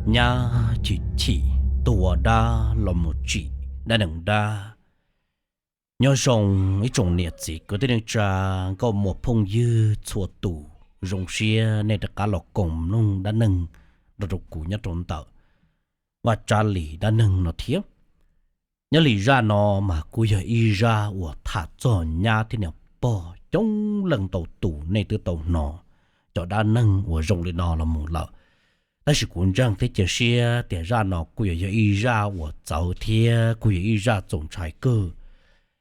Nyab chim chim tuaj ua dab los mus tsim dab neeg dab. Nyob zoo ib tsoom niam txiv kwv tij neej tsa, nkauj muam phooj ywg txhua tus, zoo siab nej rov qab los koom mloog dab neeg nrog rau kuv nyob rau ntawm Vaj Tsab Lis dab neeg no thiab. Nyob li zaj no mas kuj yog ib zaj uas tham txog nyab thiab niam pog coob leej ntau tus nej twb tau hnov cov dab neeg uas zoo li no los mus lawm. Tab sis kuv ntseeg thiab cia siab tias zaj no kuj yuav yog ib zaj uas txawv thiab kuj yog ib zaj txaus ntshai kawg.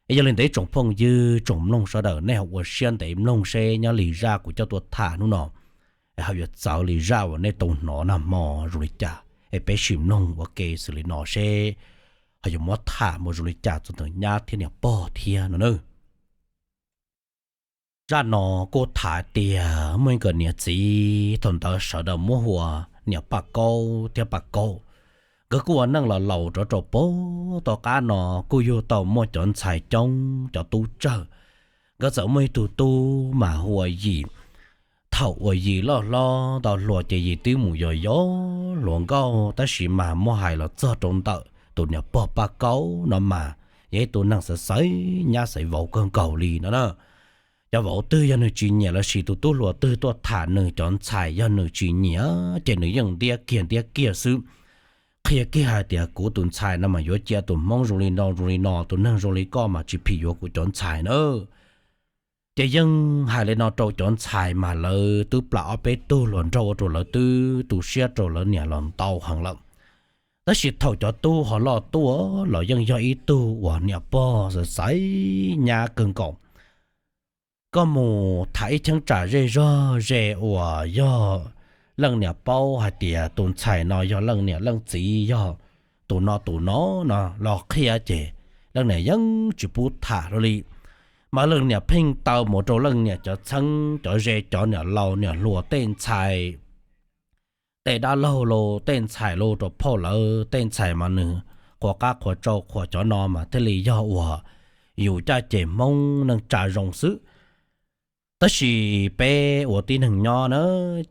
Es yog li ntawd ib tsoom phooj ywg tsoom mloog sawv daws nej ho ua siab ntev mloog seb nyob li zaj kuv coj tuaj tham hnub no ho yuav txawv li zaj uas nej tau hnov nag hmo zoo li cas, es peb sim mloog ua ke xws li no seb ho yuav muab tham mus zoo li cas txog ntawm nyab thiab niam pog thiab no na. Zaj no kuj tham tias muaj ib nkawd niam txiv thaum ntawd sawv daws muab hu ua niam Paj Kaub thiab Paj Kaub. Nkawd kuj ua neej los laus rov rau pem tom qab no kuj yug tau muaj cov ntxhais coob cov tub tsawg. Nkawd txawm muaj ib tug tub mas hu ua Yim. Thaum uas Yim loj hlob ntau hluas ces Yim twb mus yos yos hluas nkauj tab sis mas muab hais los txog rau ntawm tus niam pog Paj Kaub no mas yog ib tug neeg xaiv xaiv nyab xaiv vauv kawg nkaus li no na. Cov vauv twg yog nws tsis nyiam los sis tus tub hluas twg tuaj tham nws cov ntxhais yog nws tsis nyiam ces nws yeej ntiab kiag ntiab kiag xwb. Qhia kiag hais tias kuv tus ntxhais no mas yuav cia tus hmoob zoo li no zoo li no, tus neeg zoo li koj mas tsis phim yuav kuv cov ntxhais na. Ces yeej hais li no rau cov ntxhais mas lawv twb plam ob peb tug hluas nraug ua rau lawv twb tu siab rau lawv niam los ntau heev lawm. Tab sis thaum cov tub ho loj tuaj los yeej yog ib tug uas niam pog xaiv xaiv nyab kawg nkaus. Koj mus tham ib cheeb tsam zej zog ze uas yog leej niam paub hais tias tus ntxhais no yog leej niam leej txiv yog tus no tus no no los qhia ces leej niam yeej tsis pub tham hlo li. Mas leej niam pheej taw mus rau leej niam cov txheeb cov ze cov niam laus niam hluas tej ntxhais, tej dab laug los tej ntxhais los rau phauj lawv tej ntxhais mas nws qhuas qab qhuas tsau qhuas cov no mas thiaj li yog uas yus caj ces hmoob neej tsa zoo xwb. Tab sis peb ua tib neeg nyob na,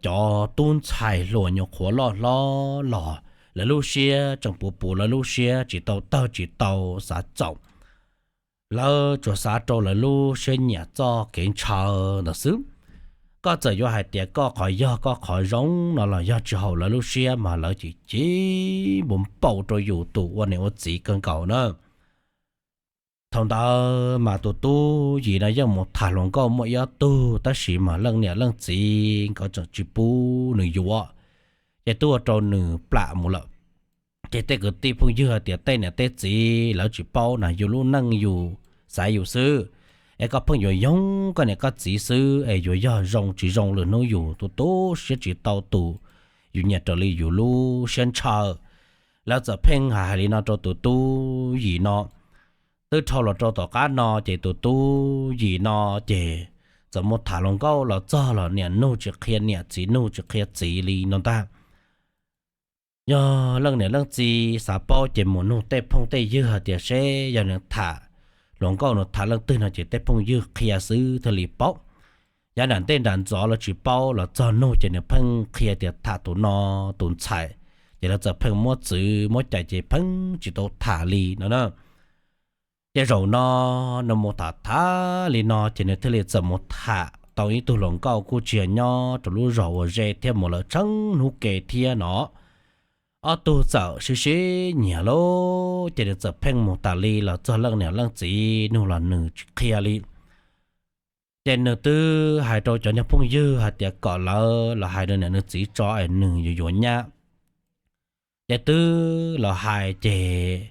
cov tub ntxhais hluas nyuam qhuav loj hlob los lawv lub siab tseem puv puv, lawv lub siab tsis tau tawg tsis tau xav txaus. Lawv tsuas xav rau lawv lub siab nyiam txoj kev ntshaw ntawd xwb. Koj txawm yuav hais tias koj qhov yog koj qhov zoo no los yog tsis haum lawv lub siab mas lawv chim chim npau npau rau yus tus ua niam ua txiv kawg nkaus na. Thaum ntawd mas tus tub Yim no yeej mus tham hluas nkauj muaj ib ob tug tab sis mas leej niam leej txiv nkawd tseem tsis pub nws yuav, ces twb ua rau nws plam mus lawm. Ces tej kwv tij phooj ywg hais tias tej niam tej txiv lawv tsis paub na, yus lub neej yus xaiv yus xwb. Es koj pheej yuav yoog koj niam koj txiv xwb es yuav yog zoo tsis zoo lwm hnub yus tu tu siab tsis tau tus yus nyiam raws li yus lub siab ntshaw. Lawv txawm pheej hais hais li no rau tus tub Yim no. Twb dhau los rau tom qab no ces tus tub Yim no ces txawm mus tham hluas nkauj los txog los niam nug tsis qhia niam txiv nug tsis qhia txiv li no ntag. Yog leej niam leej txiv xav paub ces mus nug tej phooj tej ywg hais tias seb yog nws tham hluas nkauj nws tham leej twg no ces tej phooj ywg qhia xwb thiaj li paub. Yav nram ntej nram ntxov lawv tsis paub los txog nug ces nws pheej qhia tias tham tus no tus ntxhais, ces lawv txawm pheej muab txwv muab cais ces pheej tsis tau tham li no na. Ces zaum no nws mus tham tham li no ces nws thiaj li txawm mus tham tau ib tug hluas nkauj kuj tsis yog nyob rau lub zos uas ze thiab mus lawv tsheeb hnub ke thiab no. Ob tug txawm sib sib nyiam lauj, ces nws txawm pheej mus tas li los txog leej niam leej txiv nug los nws tsis qhia li. Ces nws twb hais rau cov niag phooj ywg hais tias kom lawv los hais nws niam nws txiv tso es nws yuav yuav nyab. Ces twb los hais ces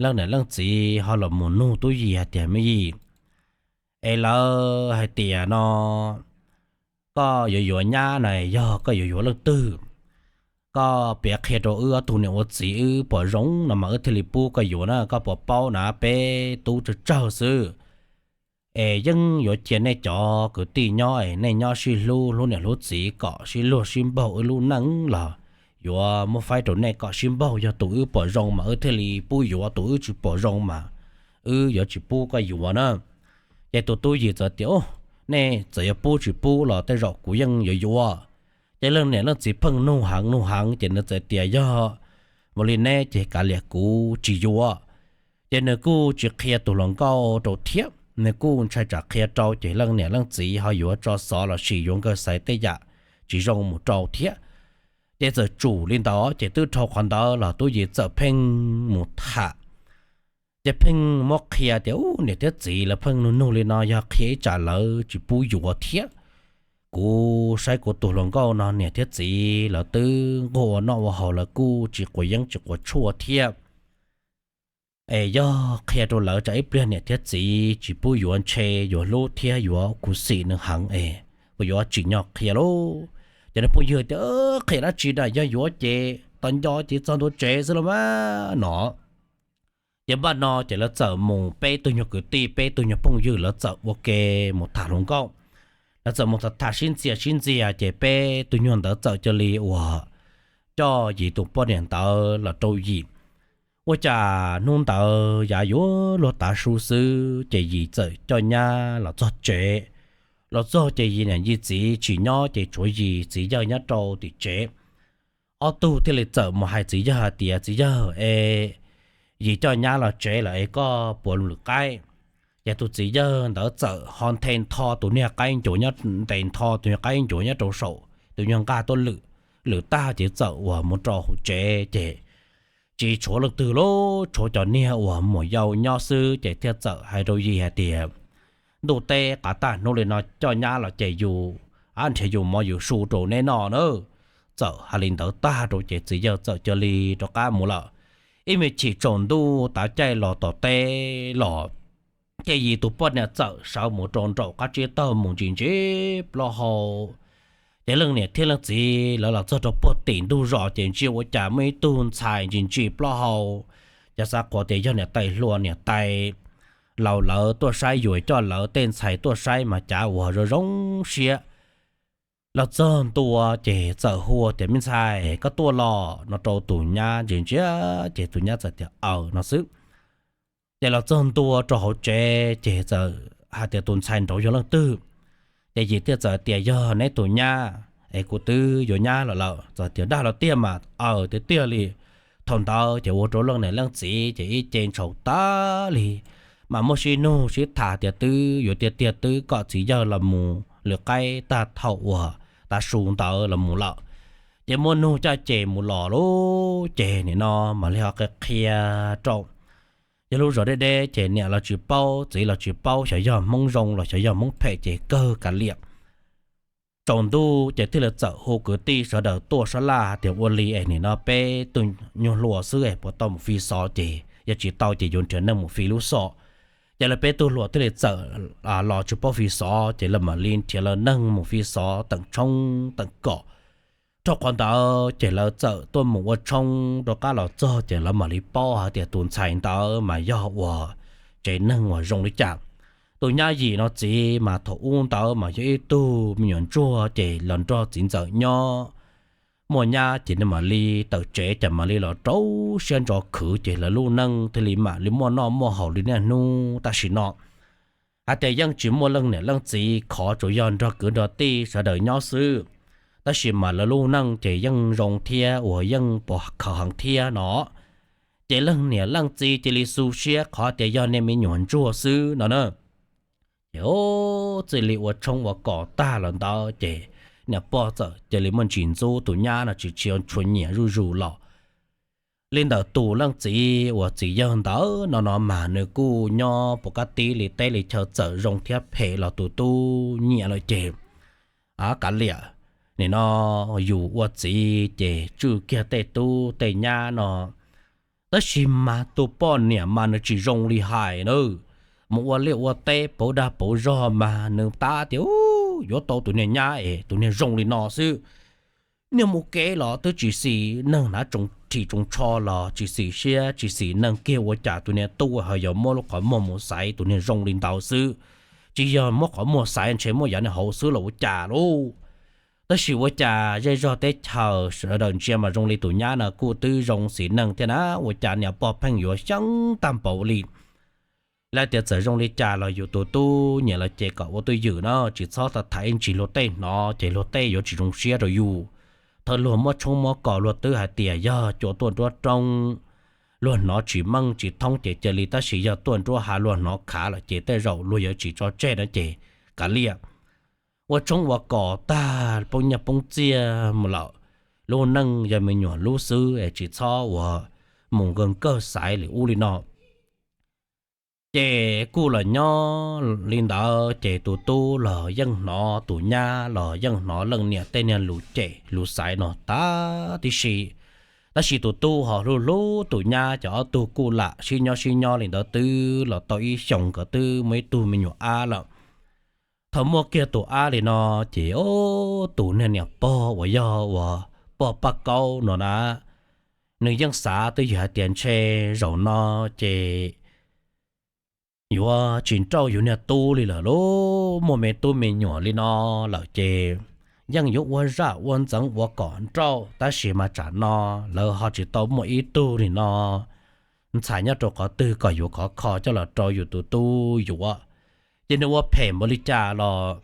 leej niam leej txiv ho los mus nug tub Yim hais tias me Yim, es lawv hais tias no koj yuav yuav nyab na yog koj yuav yuav leej twg? Koj piav qhia rau wb ob tug niam ua txiv wb pom zoo no mas wb thiaj li pub koj yuav na, koj puas paub na peb tub tsawg tsawg xwb. Es yeej yuav cia nej cov kwv tij nyob es nej nyob sib hlub hlub niam hlub txiv kom sib luag sib npaug wb lub neej los yuav muab faib rau nej kom sib npaug, yog tus wb pom zoo mas wb thiaj li pub yuav, tus wb tsis pom zoo mas wb yuav tsis pub koj yuav na. Ces tus tub Yim txawm tias, nej txawm yuav pub tsis pub los tej zaum kuv yeej yuav yuav. Ces leej niam leej txiv pheej nug heev nug heev ces nws txawm tias yog mus li neb ces kav liam kuv tsis yuav. Ces nws kuj tsis qhia tus hluas nkauj rau thiab, nws kuj ntshai tsam qhia rau ces leej niam leej txiv ho yuav tso xov lossis yuav nkawg xaiv tej yam tsis zoo mus rau thiab. Ces txawm tsum li ntawd ces twb dhau qhov ntawd los Tub Yis txawm pheej mus tham, ces pheej muab qhia tias, Ub, niam thiab txiv lawv pheej nug nug li no, yog qhia ib tsam lawv tsis pub yuav thiab. Kuv saib kuv tus hluas nkauj no niam thiab txiv lawv twb nquag ua noj ua haus, lawv kuj tsis quav yeeb tsis quav tshuaj thiab. Es yog qhia rau lawv tsam ib pliag niam thiab txiv tsis pub yuav ntshe yuav hlub thiab yuav khuv xim nws heev es kuv yuav tsim nyog qhia lauj. Ces nws phooj ywg tias, Qhia dab tsi na, yog yuav ces tos nco ces txog ntua tsev xwb los mas no. Ces npaj no ces lawv txawm mus peb tug nyuag kwv tij peb tug nyuag phooj ywg, lawv txawm ua ke mus tham hluas nkauj. Lawv txawm mus tham tham sib ntxias sib ntxias ces peb tug nyuag ntawd txawm cia li uas coj Yim tus poj niam ntawd los rau Yim. Ua cas hnub ntawd yav yuav luag tav su xwb ces Yim txawm coj nyab los txog tsev. Los txog ces Yim niam Yim txiv tsis nyob ces tshuav Yim txiv yawg nyob rau tim tsev. Ob tug thiaj li txawm mus hais txiv yawg hais tias, Txiv yawg es, Yim coj nyab los tsev lawm es koj puas lwm qaib? Ces tus txiv yawg ntawd txawm ho nthe ntho tus niag qaib ncuav nyob, ntes ntho tus niag qaib ncuav nyob rau saum tus nyuag nqaj tuaj lwm, lwm tag ces txawm uas mus rau hauv tsev ces tsis tshuav leej twg lauj, tshuav cov niag uas muam yau nyob xwb ces thiaj txawm hais rau Yim hais tias, Ntuj teb qav tag hnub li no coj nyab los ces yus, ab, nrhiav yus mov yus su rau neb noj na. Txawm hais li ntawd tag rau ces txiv yawg txawm cia li rov qab mus lawm. Ib me chim tsaus ntuj tav caij los tom teb los, ces Yim tus poj niam txawm sawv mus rau nraum qab tsib taug mus ntsis ntsis plaub hau. Ces leej niam thiab leej txiv lawv los txog rau puag tim ntug zos ces ntsia ua cas muaj ib tug ntxhais ntsis ntsis plaub hau, cov xav qhuas tias yog niam tais hluas niam tais laus lawv tuaj saib yus, coj lawv tej ntxhais tuaj saib mas cav uas zoo zoo siab. Los txog ntua ces txawm hu tias, Me ntxhais, koj tuaj los? no rau tus nyab ntsia ntsia, ces tus nyab txawm tias, Aws, no xwb. Ces los txog ntua rau hauv tsev ces txawm hais tias, Tus ntxhais nraud yog leej twg? Ces Yim thiaj txawm tias, Yog neb tus nyab es kuv twb yuav nyab los lawm. Txawm tias, Dag los tiag mas? Aws, tiag tiag li. Thaum ntawd ces ua rau leej niam leej txiv ces ib ce ntshauv tag li, mas muab sib nug sib tham tias twb yuav tiag tiag twb kom txiv yawg los mus lwm qaib tag thaum uas tav su ntawd los mus lawm. Ces muab nug caj ces mus los lub ces nim no mam li ho qhia qhia rau. Yog lub zos deb deb ces niam los tsis paub txiv los tsis paub xyov yog Hmoob zoo los xyov yog Hmoob phem ces kawg kav liam. Tsaus ntuj ces thiaj li txawm hu kwv tij sawv daws tuaj sab laj tias, Ua li es nim no peb tug nyuag hluas xwb es puas tau mus fi xov? Ces yog tsis tau ces yuav nrhiav neeg mus fi lub xov. Ces lawv peb tug hluas thiaj li txawm los tsis paub fi xov ces lawv mam li nrhiav lawv neeg mus fi xov teem tshoob teem kos. Dhau qhov ntawd ces lawv txawm tuaj mus ua tshoob rov qab los txog ces lawv mam li paub hais tias tus ntxhais ntawd mas yog uas tsev neeg uas zoo li cas. Tus nyab Yim no txiv mas thaum ub ntawd mas yog ib tug me nyuam ntsuag ces los nrog txiv ntxawm nyob. Muaj nyab ces nws mam li tawm tsev ces mam li los rau siab ntso khwv ces lawv lub neej thiaj li mam li muaj noj muaj haus li niaj hnub tam sim no. Hais tias yeej tsis muaj leej niam leej txiv, khov tsuas yog nrog kwv nrog tij sawv daws nyob xwb, tab sis mas lawv lub neej ces yeej zoo thiab uas yeej pov khawv heev thiab no. Ces leej niam leej txiv cia li xu siab qhov tias yog niag me nyuam ntsuag xwb no na. Ces txij li ua tshoob ua kos tag los ntawd ces niam pog txawm cia li muaj ntsis ntxub tus nyab no tsis tshua nyiam zuj zus los. Li ntawm tus leej txiv uas txiv yawg ntawd no no mas nws kuj nyob puas kab tib li teb li chaw txawm zoo thiab phem los tus tub nyiam lawm ces, a, kav liam, nim no yus ua txiv ces tswj kiag tej tub tej nyab no. Tab sis mas tus poj niam mas nws tsis zoo li hais na. Mus ua liaj ua teb pauv dag pauv zog mas nws tab tias yuav tau tus niag nyab es tus niag zoo li no xwb. Niag mus kev los twb tsis xis neeg, hnav tsoos rhis tsoos tsho los tsis xis siab tsis xis neeg kiag, ua cas tus niag tub ho yuav muab lub qhov muag mus xaiv tus niag zoo li ntawd xwb. Tsis yog muab qhov muag xaiv, ntshe muaj yav niag hauv xwb los ua cas lauj. Tab sis ua cas zej zog teb chaws sawv daws ntsia mas zoo li tus nyab no kuj twb zoo xis neeg thiab na, ua cas niam pog pheej yuav xyeeb tag npaum li. Lawv tias txawm zoo li cas los yus tus tub nyiam los ces kom ua twj ywm na, tsis txhob tham ib ntsis luag tej hnov ces luag tej yuav tsis zoo siab rau yus. Thaum luag muab tshoob muab kos luag twb hais tias yog cua tuaj nruab roob, luag hnov tsis meej tsis thoob ces cia li, tab sis yog tuaj nruab hav luag hnov khav lawm ces tej zaum luag yuav tsis tso tseg no ces kav liam. Ua tshoob ua kos tag poob nyiaj poob txiaj mus lawm, lub neej yog me nyuam lub xwb es tsis txhob ua mus nkees kawg xaiv li ub li no. Ces kuj los nyob li ntawd ces tus tub los yeej hnov, tus nyab los yeej hnov leej niam tej niag lus cem lus xaiv no tag tib si. Tab sis tus tub ho hlub hlub tus nyab, ces ob tug kuj lam sib nyob sib nyob li ntawd twb los tau ib xyoos, nkawd twb muaj ib tug me nyuam ab lawm. Thaum muaj kiag tus ab li no ces tus niag niam pog uas yog uas pog Paj Kaub no na, nws yeej xav twj ywm hais tias ntshe zaum no ces yuav tsis nrauj yus niag tub li lawm lauj. Muaj me tub me nyuam li no lawm ces yeej yuav ua zaj ua ntxeev ua kom nrauj, tab sis mas tsam no lawv ho tsis tau muaj ib tug li no ntxhais nyob rau qhov twg kom yuav khov kho coj los rau yus tus tub yuav. Ces nws ua phem npaum li cas los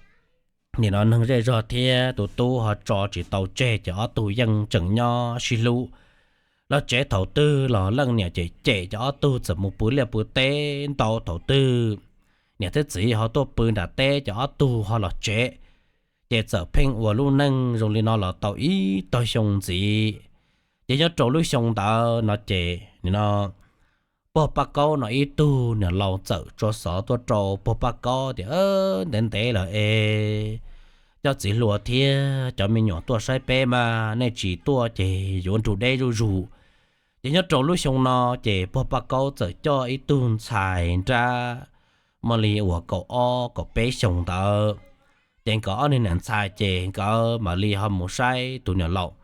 nim no neeg zej zog thiab tus tub ho tso tsis tau tseg, ces ob tug yeej tseem nyob sib hlub. Los tsev thaum twg los leej niam cem cem, ces ob tug txawm mus pw liaj pw teb ntau thaum twg, niam thiab txiv ho tuaj pw nram teb ces ob tug ho los tsev. Ces txawm pheej ua lub neej zoo li no los tau ib tog xyoo ntxiv. Ces nyob rau lub xyoo ntawd no ces nim no pog Paj Kaub no ib tug niam laus txawm tso xov tuaj rau pog Paj Kaub tias, ntev ntev lawm es coj txiv hluas thiab cov me nyuam tuaj saib peb mas nej tsis tuaj ces yuav nrug deb zuj zus. Ces nyob rau lub xyoo no ces pog Paj Kaub txawm coj ib tug ntxhais nrab muaj li uas kaum ob kaum peb xyoos ntawd. Ces nkawd ob niag niam ntxhais ces nkawd mam li ho mus saib tus niam laus.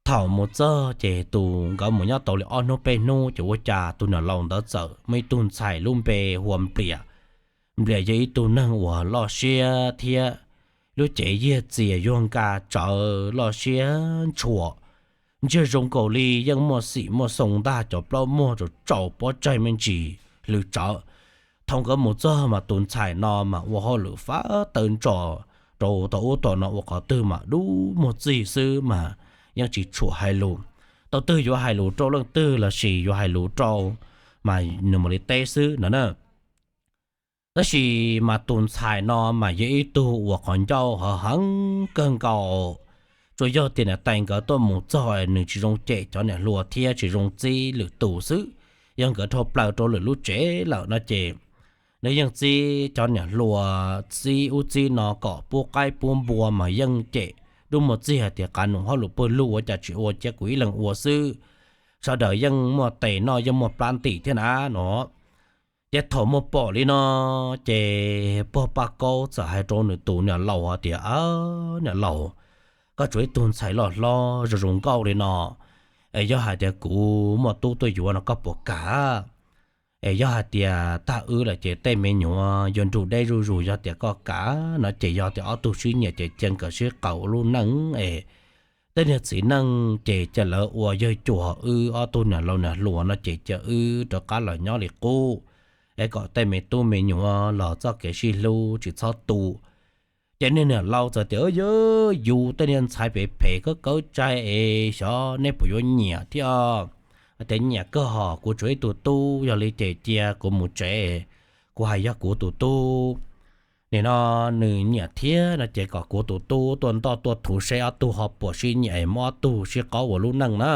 Thaum mus txog ces tus nkawd mus nyob tau li ob hnub peb hnub ces ua cas tus niam laus ntawd txawm muaj ib tug ntxhais lub npe hu ua Nplias. Nplias yog ib tug neeg uas loj siab thiab lub cev yiag txias yuag nka tsawv, loj siab ntshua, ntsiag zoo nkaus li yeej muaj xim muaj xoo ntag, cov plaub muag rau tsaus pob tsaig me ntsis hlw tsawv. Thaum nkawd mus txog mas tus ntxhais no mas ua hauj lwm fab taw ntsos rau tom ub tom no, ua qhov twg mas dub muag txig xwb mas yeej tsis tshua hais lus. Tau twg yuav hais lus rau leej twg los sis yuav hais lus rau mas nws mam li teb xwb no na. Tab sis mas tus ntxhais no mas yog ib tug uas qhov ncauj ho heev kawg nkaus. Tsuas yog tias niam tais nkawd tuaj mus txog nws tsis zoo cem cov niam hluas thiab tsis zoo txib lwm tus xwb, yog nkawd dhau plaws rau lwm lub tsev lawm no ces nws yeej txib cov niam hluas txib ub txib no kom pub qaib pub npua mas yeej cem dub muag txig hais tias qas num hauj lwm pawg lug ua cas tsis ua cia kuv ib leeg ua xwb. Sawv daws yeej muaj tes noj yeej muaj plab ntim thiab na no. Ces thaum muaj pom li no ces pog Paj Kaub txawm hais rau nws tus niam laus hais tias, niam laus, koj tsuas ib tug ntxhais loj hlob zoo zoo nkauj li no, es yog hais tias kuv muaj tub tuaj yuav no koj puas kam? Es yog hais tias tag wb lawm ces tej me nyuam yuav nrug deb zuj zus, yog tias koj kam no ces yog tias ob tug sib nyiam ces cia nkawd sib qaws ua lub neej es tej niag txiv neej ces cia lawv ua yawg cuas, wb ob tug niam laus niam hluas no ces cia wb rov qab los nyob li qub, es kom tej me tub me nyuam los txoj kev sib hlub tsis txhob tu. Ces niag niam laus txawm tias, yus tej niag ntxhais phem phem kawb kawb tsai es xyov neb puas yuav nyiam thiab. Tias nyiam kawg hos, kuv tsuas ib tug tub, yog li ces cia kuv mus tsev, kuv hais yog kuv tus tub. Nim no nws nyiam thiab no ces kom kuv tus tub tuaj ntoj tuaj thuv seb ob tug ho puas sib nyiam es muab ob tug sib qaub ua lub neej na.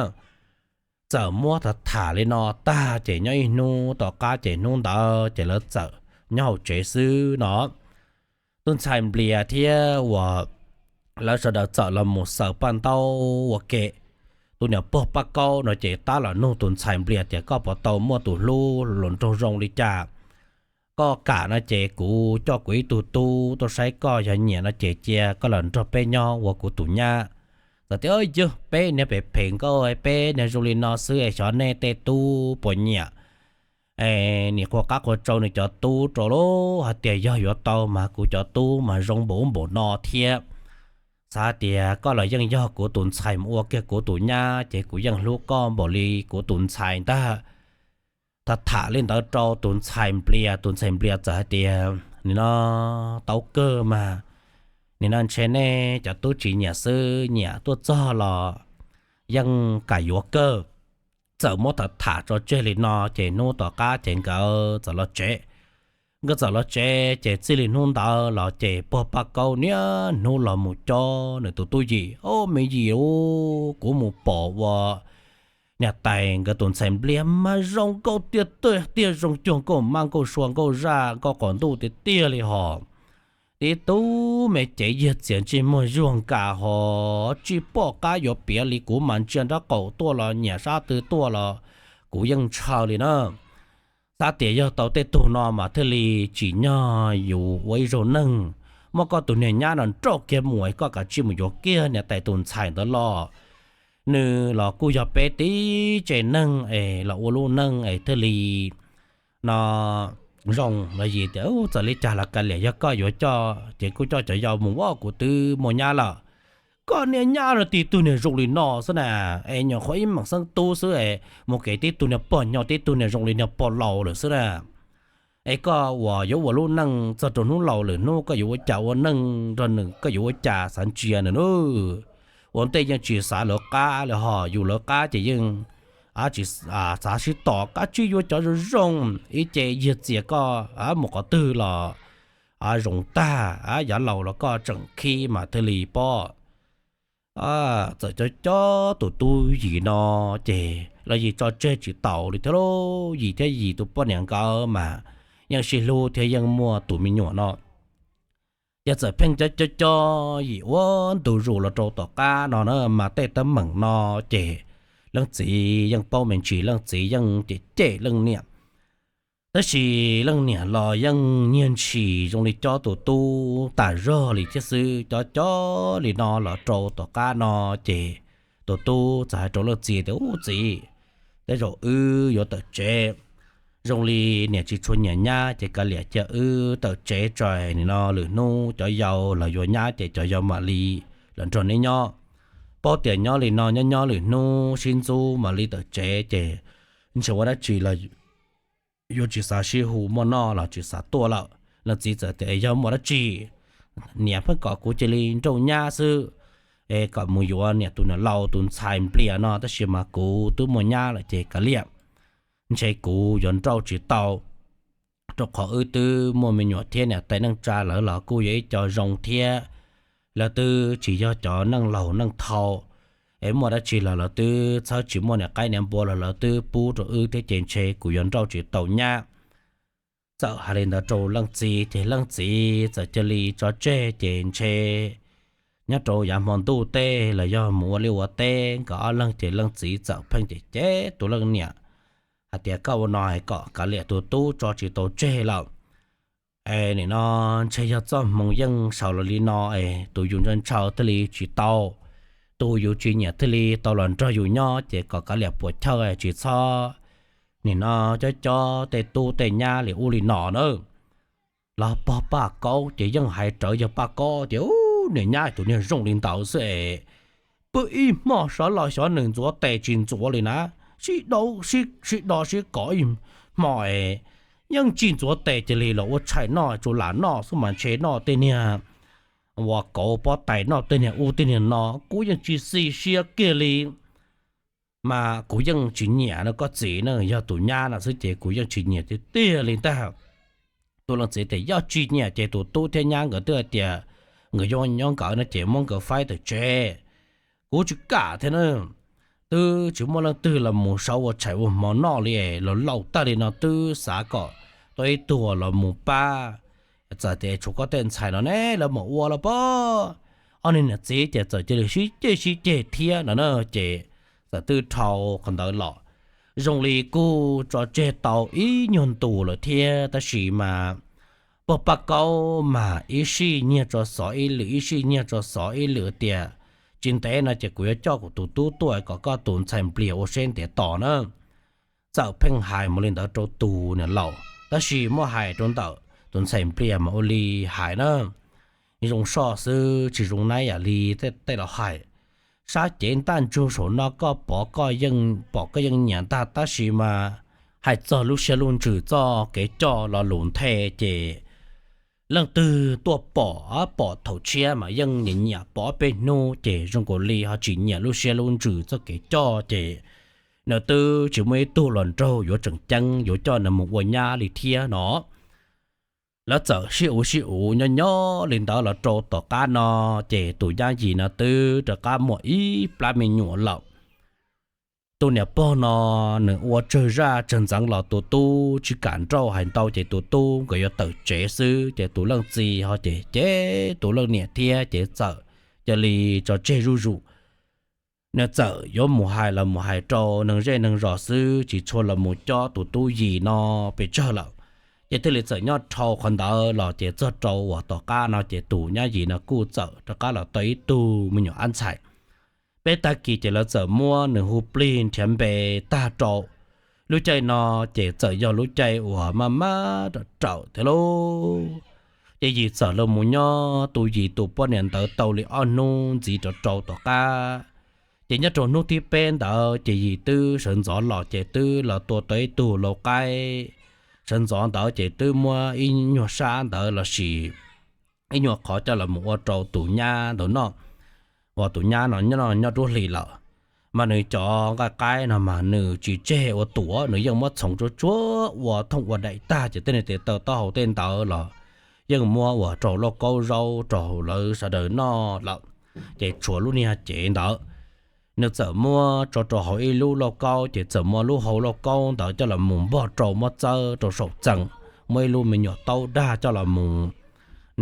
Txawm muab tham tham li no tag ces nyob ib hnub tom qab ces hnub ntawd ces lawv txawm nyob hauv tsev xwb no. Tus ntxhais Nplias thiab uas lawv sawv daws txawm los mus xaws paj ntaub ua ke. Tus niam pog Paj Kaub no ces tab los nug tus ntxhais Nplias tias, koj puas tau muaj tus hlub hluas nraug zoo li cas? Koj kam no ces kuv coj kuv ib tug tub tuaj saib koj, yog nyiam no ces cia koj los nrog peb nyob ua kuv tus nyab. Txawm tias, yog peb niag phem phem nkauj, peb niag zoo li no xwb es xyov nej tej tub puas nyiam. Es nim qhuav qab qhuav tsau nws cov tub rau lauj, hais tias yog yuav tau mas kuv cov tub mas zoo npaum ub npaum no thiab. Xav tias koj los yeej yog kuv tus ntxhais mus ua kiag kuv tus nyab ces kuv yeej hlub koj npaum li kuv tus ntxhais ntag. tham tham li ntawd rau tus ntxhais Nplias, tus ntxhais Nplias txawm hais tias, nim no tau kawg mas, nim no ntshe nej cov tub tsis nyiam xwb, nyiam tuaj txog los yeej kam yuav kawg. Txawm muab tham tham tso tseg li no ces hnub tom qab ces nkawd txawm los tsev. Nkawd txawm los tsev ces txij li hnub ntawd los ces pog Paj Kaub niaj hnub los mus cob nws tus tub Yim. Au me Yim, kuv mus pom ua niam tais nkawd tus ntxhais Nplias mas zoo nkauj tiag tiag, zoo cuag nkauj mab nkauj sua nkauj zaj nkauj qaum ntuj tiag tiag li hos. Tib tug me cev yag txias ntsej muag zuag nkas hos, tsis pom qab yuav piav li. Kuv mas ntsia nraub qaum tuaj los nyiam sab twg tuaj los kuv yeej ntshaw li na. Xav tias yog tau tej tug no mas thiaj li tsim nyog yus ua ib zaug neeg. Muab koj tus niag nyab no nrauj kiag mus es koj kav tsij mus yuav kiag niam tais tus ntxhais ntawd los. Nws los kuj yog peb tib tsev neeg es los ua lub neej es thiaj li no zoo los yim tias, txawm li cas los kav liam, yog koj yuav coj ces kuj coj cov yau mus, kuv twb muaj nyab lawm. Koj niag nyab no tib tug niag zoo li no xwb na, es nyuam qhuav ib meem xeeb tub xwb es mus kev tib tug niag pog nyo, tib tug niag zoo li niag pog laus lawm xwb na. Es koj uas yuav ua lub neej txog rau hnub laus lwm hnub koj yuav ua cas ua neej nrog nws, koj yuav ua cas xav ntsia nws na. Ua ntej yeej tsis xav lawv qab li hos, yus lawv qab ces yeej tsis xav sib tos, kav tsij yuav cov zoo zoo, ib ce yag txias koj mus qhov twg los zoo tag, yav laus los koj tseem khib mas thiaj li pom. Txawm cov cov tus tub Yim no ces los Yim tso tseg tsis taus li thiab lauj. Yim thiab Yim tus poj niam nkawd mas yeej sib hlub thiab yeej muaj tus me nyuam no. Ces txawm pheej cov cov cov Yim ua ntu zus los rau tom qab no na mas tej teeb meem no ces leej txiv yeej paub me ntsis, leej txiv yeej cem cem leej niam. Tab sis leej niam los yeej nyiag ntshis zoo li cob tus tub tas zog li thiab xwb. Cov cov li no los rau tom qab no ces tus tub txawm hais rau leej txiv tias, Ub txiv, tej zaum wb yuav tawm tsev. Zoo li niam tsis tshua nyiam nyab ces kav liam cia wb tawm tsev tso, nim no lwm hnub cov yau los yuav nyab ces cov yau mam li los nrog neb nyob. Paub tias nyob li no nyob nyob lwm hnub sib ntxub mam li tawm tsev ces ntshe ua dab tsi los yuav tsis xav sib hu muaj noj los tsis xav tuaj lawm. Leej txiv txawm tias, Yog muaj dab tsi, niam pheej kom kuv cia li nrauj nyab xwb, es kom mus yuav niam tus niam laus tus ntxhais Nplias no, tab sis mas kuv twb muaj nyab lawm ces kav liam, ntshe kuv yuav nrauj tsis tau, rau qhov wb twb muaj me nyuam thiab niam tais neej tsa lawv los kuj yog ib co zoo thiab. Lawv twb tsis yog cov neeg laus neeg thau, es muaj dab tsi los lawv twb txhawb, tsis muaj niam qaib niam npua los lawv twb pub rau wb thiab ces ntshe kuv yuav nrauj tsis tau nyab. Txawm hais li ntawd rau leej txiv ces leej txiv txawm cia li tso tseg ces ntshe nyob rau yav hmo ntuj teb los yog mus ua liaj ua teb nkawd ob leeg ces leej txiv txawm pheej cem cem tus leej niam hais tias, Koj ua no es kom kav liam tus tub tso tsis tau tseg lawm. Es nim no ntshe yog txoj hmoo yeej saud los li no es tus yus ntshaw ntshaw thiaj li tsis tau, tus yus tsis nyiam thiaj li tau los nrog yus nyob ces kom kav liam puas chawj tsis txhob nim no cob cob tej tub tej nyab li ub li no na. Los pog Paj Kaub ces yeej hais rawv yog Paj Kaub tias, Ub, niag nyab tus niag zoo li ntawd xwb es pw ib hmo sawv los xyov nws ntxuav tes tsis ntxuav li na, sib do sib kov ib hmo es yeej tsis ntxuav tes cia li los ua tshais noj tsuas lam noj xwb mas ntshe noj tej niag uas kauv pob tais noj tej niag ub tej niag no, kuv yeej tsis xis siab kiag li. Mas kuv yeej tsis nyiam no koj txiv na, yog tus nyab no xwb ces kuv yeej tsis nyiam tiag tiag li ntag. Tus leej txiv tias yog tsis nyiam ces tus tub thiab nyab nkawd twb hais tias nkawd yuav nyob nkawd no ces muab nkawd faib tawm tsev. Kuv tsis kam thiab na, twb tsis muaj leej twg los mus sau ua tshais ua hmo noj li, los laus tag li no twb xav kom tau ib tug los mus pab. Txawm tias tshuav koj tej ntxhais no ne lawv mam ua los pob. Ob niag niam txiv ces txawm cia li sib ceg sib ceg thiab no na, ces txawm twb dhau qhov ntawd los. Zoo li kuj tso tseg tau ib nyuag ntus lawm thiab, tab sis mas pog Paj Kaub mas ib sij nyiag tso xov ib lwm, ib sij nyiag tso xov ib lwm tias tsis ntev no ces kuv yuav coj kuv tus tub tuaj kom koj tus ntxhais Nplias ua siab ntev tos na. Txawm pheej hais mus li ntawd rau tus niam laus, tab sis muab hais rau ntawm tus ntxhais Nplias mas ua li hais na, zoo soj xwb tsis zoo naib yam li tej laus hais. Sab cev ntaj ntsug saum no koj pom koj yeej pom koj yeej nyiam ntag, tab sis mas hais txog lub siab lub ntsws txoj kev coj lo lus nthe ces leej twg tuaj pom pom thaum tshiab mas yeej nyiam nyiam pom ob peb hnub ces zoo nkaus li ho tsis nyiam lub siab lub ntsws txoj kev coj ces nws twb tsis muaj ib tug hluas nraug yuav tseem ceeb yuav coj nws mus ua nyab li thiab no. Lawv txawm sib uv sib uv nyob nyob li ntawd los rau tom qab no ces tus nyab yim no twb rov qab muaj ib plab me nyuam lawm. Tus niam pog no nws ua tsawg zaj tsawg ntxeev los tus tub tsis kam nrauj hais ntau ces tus tub nkawd yuav tawm tsev xwb ces tus leej txiv ho ces ces tus leej niam thiab ces txawm cia li tso tseg zuj zus. Nws txawm yuav mus hais los mus hais rau neeg zej neeg zos xwb tsis tshua los mus cob tus tub yim no pes tsawg lawm. Ces thiaj li txawm nyob dhau qhov ntawd los ces txog rau uas tom qab no ces tus nyab yim no kuj txawm rov qab los tau ib tug me nyuam ab ntxhais. Peb tag kis ces lawv txawm muab nws hu plig nrhiav npe tag rau. Lub caij no ces txawm yog lub caij uas maj maj raum raum thiab lauj. Ces yim txawm los mus nyob tus yim tus poj niam ntawd tau li ob hnub ntxiv rov rau tom qab. Ces nyob rau hnub thib peb ntawd ces yim twb sawv ntxov los ces twb los tua tau ib tug lau qaib. Sawv ntxov ntawd ces twb muab ib nyuag sab ntawd lossis ib nyuag qhov coj los mus ua rau tus nyab ntawd noj. Uas tus nyab no nyob nruab hlis lawm, mas nws cov nqaij qaib no mas nws tsis tseg ua tuam, nws yeej muab txhoov tsuag tsuag ua thooj ua daim tag ces tej niag tes taw taub hau tej ntawd los yeej muab ua rau lauj kaub zaub rau lawv sawv daws noj lawm. Ces tshuav lub niag cev ntawd nws txawm muab tso rau hauv ib lub lauj kaub ces txawm muab lub hau lauj kaub ntawd coj los mus npog rau muab txawb rau saum txee, muab ib lub me nyuam taub dag coj los mus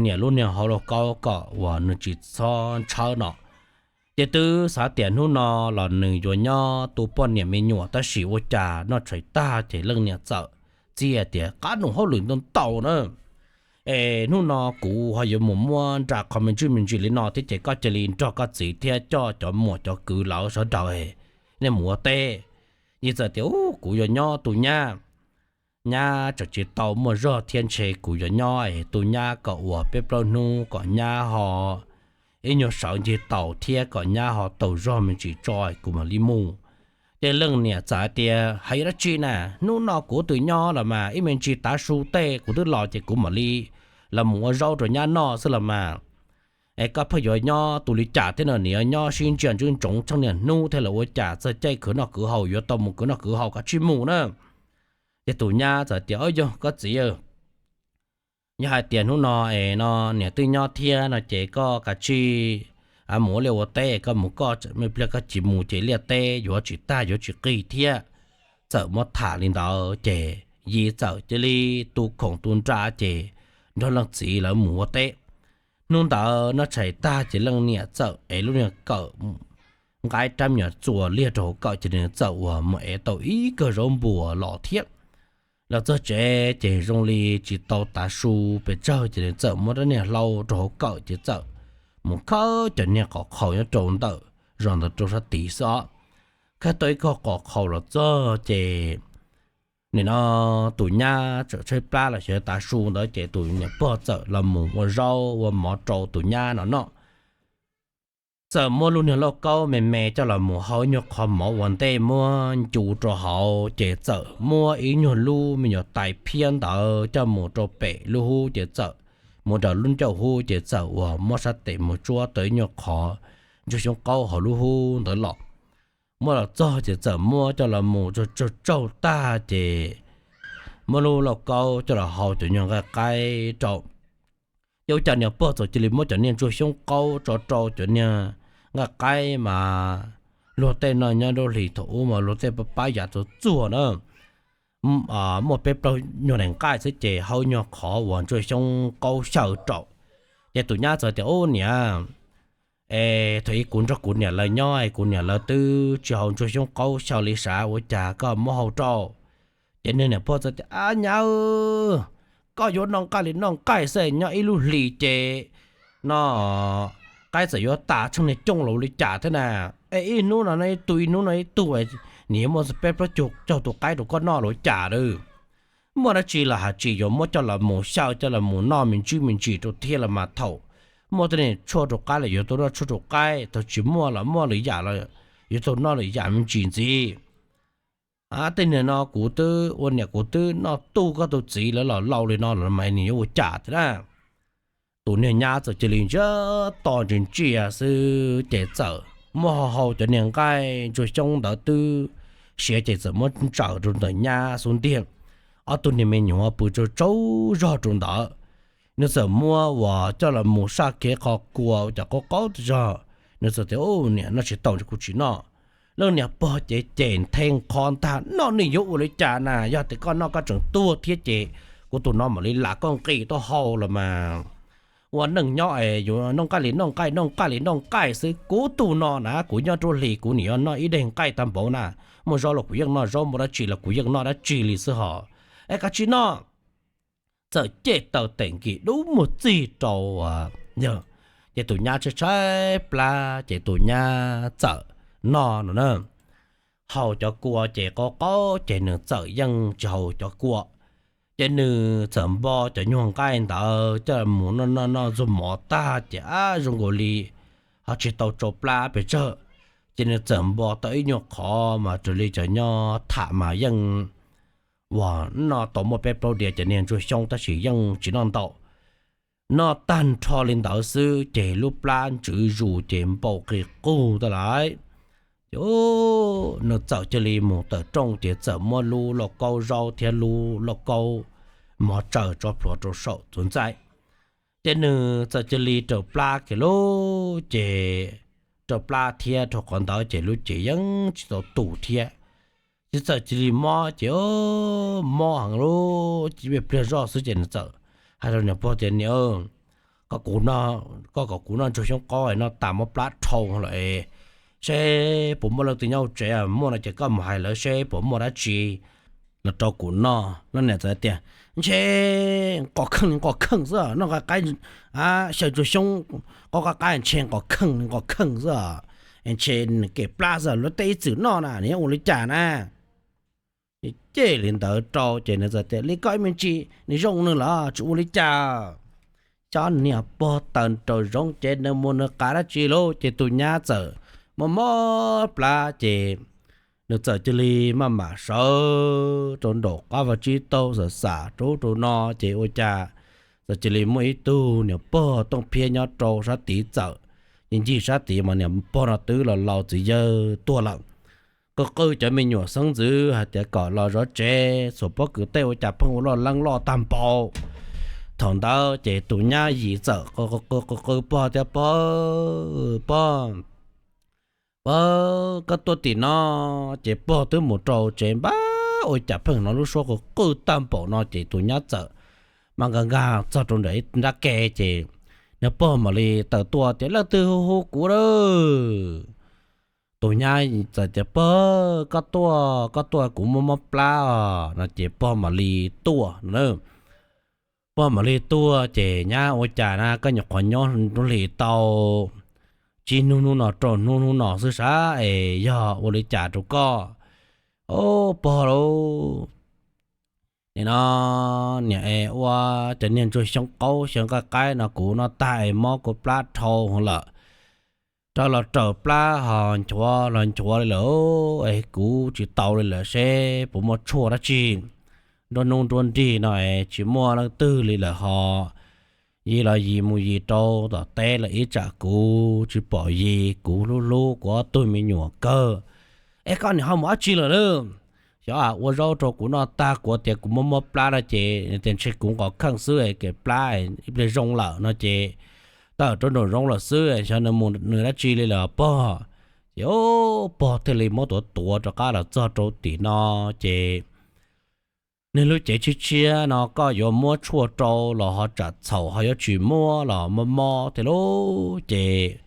nias lub niag hau lauj kaub kom uas nws tsis txhob ntshawb no. Ces twb xav tias hnub no los nws yuav nyob tu poj niam me nyuam tab sis ua cas noj tshais tag ces leej niam txawm txia tias, Qab num hauj lwm ntau ntau na, es hnub no kuv ho yuav mus muab nra qho me ntsis me ntsis li no thiab ces koj cia li nrog koj txiv thiab coj cov muam cov kwv lawv sawv daws nej mus ua teb. Yim txawm tias, Kuv yuav nyob tu nyab, nyab tseem tsis tau muaj zog thiab ntshe kuv yuav nyob es tu nyab kom ua peb plaub hnub kom nyab ho ib nyuag sawv ncig taus thiab kom nyab ho tau zog me ntsis tso kuv mam li mus. Ces leej niam txawm hais tias, Hais dab tsi na, hnub no kuv twb nyob los mas, ib me ntsis tav su tej kuv twb los ces kuv mam li los mus ua zaub rau nyab noj xwb los mas. Es koj pheej yuav nyob tu li cas thiab no, nws yuav nyob sib ntsia ntsoov tsheej niaj hnub thiab los ua cas txog caij khwv noj khwv haus yuav tau mus khwv noj khwv haus koj tsis mus na. Ces tus nyab txawm tias, Yog koj txiv, yog hais tias hnub no es no niam twb nyob thiab no ces koj kav tsij mus ua liaj ua teb, koj mus koj, me pliag koj tsis mus ces liaj teb yuav tsis tag yuav tsis qig thiab. Txawm muab tham li ntawd ces yim txawm cia li tu khoom tu nra ces nrog leej txiv lawv mus ua teb. Hnub ntawd noj tshais tag ces leej niam txawm ev lub niag kawm nqaib rab me nyuam txuas liag rau hauv kawm ces nws txawm uas mus ev tau ib kawm zaub npuas los thiab. Los txog tsev ces zoo li tsis tau tav su pes tsawg ces nws txawm muab rab niag hlau rau hauv kawm ces txawm mus khawb cov niag qos qhaus nyob rau ntawm zos ntawd rau sab tid xwb os. Khawb tau ib kawm qos qhaus los txog ces nim no tus nyab txawm tshaib plab los xyov tav su ntawd ces tus niam pog txawm los mus ua zaub ua mov rau tus nyab no noj. Txawm muab lub niag lauj kaub me me coj los mus hau ib nyuag qho mov ua ntej muab ncu rau hauv ces txawm muab ib nyuag lub me nyuam tais phiab ntawd coj mus rau pem lub hub ces txawm mus raws lub ncauj hub ces txawm uas muab sab tes mus tsuab tau ib nyuag qho ntsuag xyoob qaub hauv lub hub ntawd los. Muab los txog ces txawm muab coj los mus tsaug tsaug tag ces muab lub lauj kaub coj los hau cov nyuag nqaij qaib rau. Ces ua cas niam pog txawm cia li muab cov niag ntsuag xyoob qaub tso rau cov niag nqaij qaib mas luag tej no nyob nruab hlis thaum ub mas luag tej pab pab yav txuag txuag na, muaj peb plaub nyuag daim nqaij xwb ces hau nyuag qhov uas ntsuag xyoob qaub xyaw rau. Ces tus nyab txawm tias, Ub niam, es thaum ub kuv nrog kuv niam lawv nyob es kuv niam lawv twb tsis hau ntsuag xyoob qaub xyaw li sav, ua cas koj muab hau rau? Ces niag niam pog txawm tias, Ab nyab, koj yuav noj nqaij li noj nqaij xwb, nyob ib lub hlis ces no qaib txawm yuav tas tsheej niag cooj los li cas thiab na. Es ib hnub no noj ib tug, ib hnub noj ib tug, nws yuav muaj peb plaub caug tus qaib rau koj noj los cas lawm? Muaj dab tsi los has tsis yuav muab coj los mus xyaw coj los mus noj me ntsis me ntsis rau thiab los mas, thaum muaj tej niag tshuaj rau qaib los yuav tau noj tshuaj rau qaib, thaum tsis muaj los muaj lwm yam los yuav tau noj lwm yam me ntsis ntxiv. Tej niag no kuv twb ua niam kuv twb noj tu koj tus txiv lawv los laus li no los mas nws yuav ua cas thiab na. Tus niag nyab txawm cia li ntsiag to ntsia ntsia xwb ces txawm muab hau hau cov niag nqaij ntsuag xyoob ntawd twb siav ces txawm muab ntsaws rau ntawm nyab xub ntiag. Ob tug niag me nyuam pw tsaug tsaug zog rau ntawd. Nws txawm muab uas coj los mus saj kev qhov kua cov qaub qaub zog. Nws txawm tias, Niam, noj tsis tau, kuv tsis noj. Leej niam pog ces cem nthe nqho ntag, Noj nej yuav ua li cas na? Yog tias koj noj koj tseem tuag thiab ces kuv tus no mam li lam koj nqi tuaj hau los mas. Ua neej nyob es yuav noj nqaij li noj nqaij, noj nqaij li noj nqaij xwb. Kuv tus no na kuv nyob rau hli kuv nim yuav noj ib daig nqaij tag npaum na. Muaj zaub los kuv yeej noj zaub, muaj dab tsi los kuv yeej noj dab tsi li xwb hos. Es koj tsis noj. Txawm cem taw tes nkis dub muag txig rau yawg, ces tus nyab tshaib tshaib plab ces tus nyab txawm noj no na. Hau cov kua ces qaub qaub ces nws txawm yeej tsis hau cov kua. Ces nws txawm npo cov nyuag nqaij ntawd coj mus noj noj noj ntxuag mov tag ces ab zoo nkaus li ho tsis tau tsau plab pes tsawg. Ces nws txawm npo tau ib nyuag qhov mas raws li cov nyob tham mas yeej uas noj tau muaj peb plaub diav cov niag ntsuag xyoob tab sis yeej tsis noj ntau. Noj tag nrho li ntawd xwb ces lub plab ntswv zus ces npau qis qug tag lawm. Ces nws txawm cia li mus tawm rooj ces txawm muab lub lauj kaub zaub thiab lub lauj kaub mov tsaws tso plhuav rau saum txuas ntxaib. Ces nws txawm cia li raws plab kiag lauj, ces raws plab thiab rau qhov ntawd ces lub cev yeej tsis tau tus thiab. Ces txawm cia li mob ces mob heev lauj, ib pliag zoj xwb ces nws txawm hais rau niam pog tias, Niam, koj kom kuv noj ntsuag xyoob qaub no tas mob plab dhau lawm, seb puas muaj leej twg nyob hauv tsev, muaj no ces koj mus hais lawv seb puas muaj dab tsi los rau kuv noj. Leej niam txawm tias, Ntshe nqos kheej li nqos kheej xwb, noj nqaij qaib, xyaw ntsuag xyoob qaub qab qab ntshe nqos kheej li nqos kheej xwb, ntshe kem plab xwb, luag tej ib txwm noj na nws yeej ua li cas na. Ces li ntawd rau ces nws txawm tias, Li koj ib me ntsis nws zoo nws los tsis ua li cas. Cov niag pog taws rau zoov ces nws mus nws qav dab tsi lauj, ces tus nyab txawm mob mob plab ces nws txawm cia li maj mam sawv rau nraum qab vaj tsib taug xam xam rau ub rau no ces ua cas txawm cia li muaj ib tug niag pog tooj phiab nyob rau sab tid txawm, ces ncig sab tid mas niag pog no twb los laus txiv yawg tuag lawm. Qw qw cov me nyuam xeeb ntxwv hais tias kom los zov tsev, txhua pob kws tej ua cas pheej ua loj leeb loj tag npaum. Thaum ntawd ces tus nyab yim txawm qw qw pog tias, Pog, pog, pog, koj tuaj tim no. Ces pog twb mus rau tsev npab ua cas pheej hnov lub suab qw qw tag npaum no ces tus nyab txawm mas nkag nkag txog rau nram ib nrab ke ces niag pog mam li tawm tuaj tias, Leej twg hu hu kuv lawm? Tus nyab txawm tias, Pog, koj tuaj, koj tuaj, kuv muaj mob plab os no ces pog mam li tuaj no. Pog mam li tuaj ces, Nyab, ua cas na koj nyuam qhuav nyob nruab hlis tau tsib hnub hnub no rau hnub hnub no xwb sav es yog ua li cas rau koj? Au, pog lauj, nim no niam es ua cov niag ntsuag xyoob qaub xyoob nqaij qaib no kuv noj tag es mob kuv plab dhau lawm. Rov los raws plab ho nchuav los nchuav li lawm es kuv tsis tau li lawm, seb puas muaj tshuaj dab tsi. Nruab hnub nruab nrig no es tsis muaj leej twg li lawm ho yis los yis mus yis rau tom teb lawm ib tsam kuv tsis pom yis, kuv hlub hlub kuv ob tug me nyuam kawg. Es koj nim ho mus dab tsi lawm lauj? Xyov ua zaub rau kuv noj tag kuv tias kuv muaj mob plab no ces tias ntshe kuv nqos kheej xwb, kev plab ib pliag zoo lawm no ces tawm rau nraum zoov lawm xwb, xyov nws mus nws dab tsi li lawm pog. Ces pog thiaj li muab tuav tuav rov qab los txog rau tim no ces, Niag lub cev tshiab tshiab no koj yuav muab tshuaj rau los ho tsam txhaum, ho yuav tsis muab los mob mob thiab lauj. Ces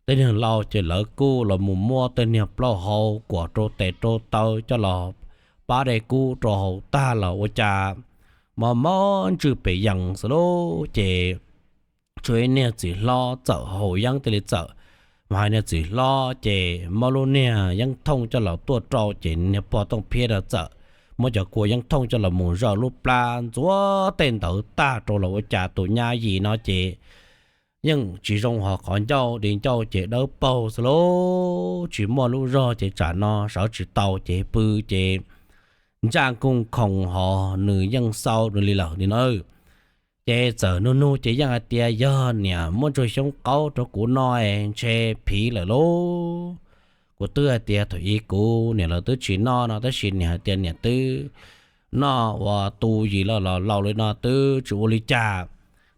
tej niag laus ces lawv kuj los mus muab tej niag plaub hau kuam rau tes rau taw coj los pab dej kub rau haus tag los ua cas mob mob ntswj pes yees xwb lauj. Ces tshuav ib niag txiv hlob txawm haus yeeb thiaj li txawm, mas hais niag txiv hlob ces muab lub niag yeeb thooj coj los tuaj rau ces niag pog Tooj Phiab no txawm muab cov kua yeeb thooj coj los mus zaws lub plab ntxuav tej ntawd tag rau los ua cas tus nyab yim no ces yeej tsis zoo, ho qhov ncauj di ncauj ces dawb paug xwb lauj, tsis muaj lub zog ces tsam no sawv tsis tau ces pw ces ntsaj nkooj khoom hos nws yeej xau nws li lawm li no. Ces txawm nug nug ces yeej hais tias yog niam muab ntsuag xyoob qaub rau kuv no ntshe phiv lawm lauj. Kuv twb hais tias thaum ub kuv niam lawv twb tsis noj no tab sis niam hais tias niam twb noj ua tu yim los laus li no twb tsis ua li cas.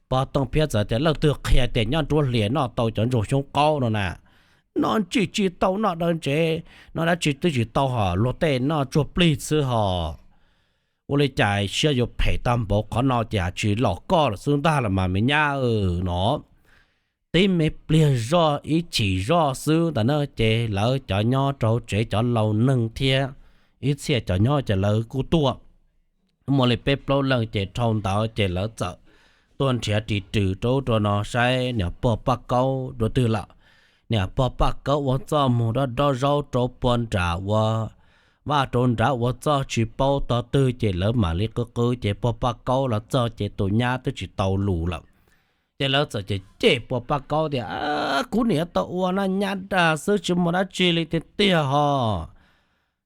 Pog Tooj Phiab txawm tias leej twg qhia tias nyob nruab hlis noj tau cov ntsuag xyoob qaub no na, noj tsis tsis tau noj dawb ntsev, noj dab tsi twb tsis tau hos luag tej noj tsuag plig xwb hos. Ua li cas siab yuav phem tag npaum qhov no ces tsis los koj lawm xwb ntag los mas me nyab no. Tib me pliag zoj ib chim zoj xwb ntawd na ces lawv cov nyob rau tsev cov laus neeg thiab ib txhia cov nyob ces lawv kuj tuaj muaj li peb plaub leeg ces dhau ntawd ces lawv txawm tuaj nrhiav ris rws rau ub rau no saib niam pog Paj Kaub dua twg lawm. Niam pog Paj Kaub ua txoj mus dob dob zaub rau puag nram ua vaj rau nrad ua txoj tsis paub tog twg ces lawv mam li qw qw ces pog Paj Kaub los txog ces tus nyab twb tsis tau lus lawm. Ces lawv txawm cem cem pog Paj Kaub tias kuv niam tau ua na nyab dag xwb tsis muaj dab tsi li tiag tiag hos.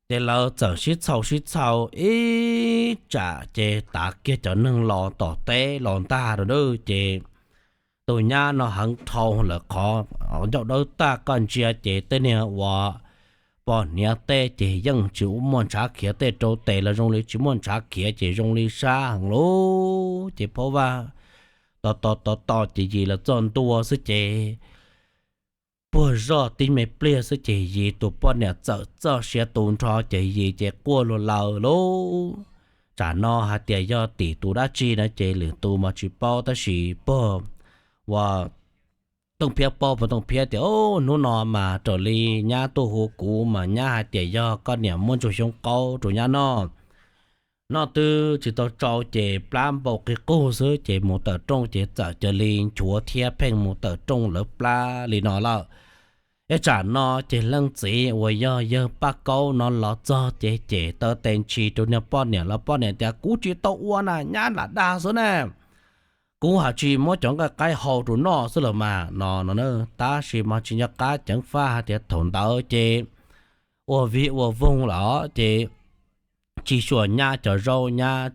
Ces lawv txawm sib txhau sib txhau ib tsam ces tav kiag cov neeg los tom teb los ntag rau na ces tus nyab no heev dhau lawm qhov ncauj dawb tag koj ntsia ces tej niag uas poj niam tej ces yeej tsis muaj ntshav khiav tej rau tes los zoo li tsis muaj ntshav khiav ces zoo li sab heev lauj. Ces pab vaj tos tos tos tos ces yim los txog ntua xwb ces puag zoj tib me pliag xwb ces yim tus poj niam txawm txoj sia tu nrho ces yim ces quaj luag lawm lauj. Tsam no hais tias yog tim tus dab tsi no ces lwm tus mas tsis paub tab sis pog uas Tooj Phiab paub, pog Tooj Phiab tias hnub no mas raws li nyab tuaj hu kuv mas nyab hais tias yog koj niam muab ntsuag xyoob qaub rau nyab noj. Noj twb tsis tau tsau ces plab npau qig qug xwb ces mus tawm rooj ces txawm cia li nchuav thiab pheej mus tawm rooj lawv plab li no lawm. Ib tsam no ces leej txiv uas yog yawg Paj Kaub no los txog ces cem taw tes ntshis rau niag poj niam los poj niam tias kuv tsis tau ua na nyab lam dag xwb na. Kuv hais tsis muab cov nqaij qaib hau rau noj xwb los mas no no na. Tab sis mas tsis nco qab ceev faj hais tias thaum ntawd ces ua vij ua voog lawm ces tsis xyuas nyab cov zaub nyab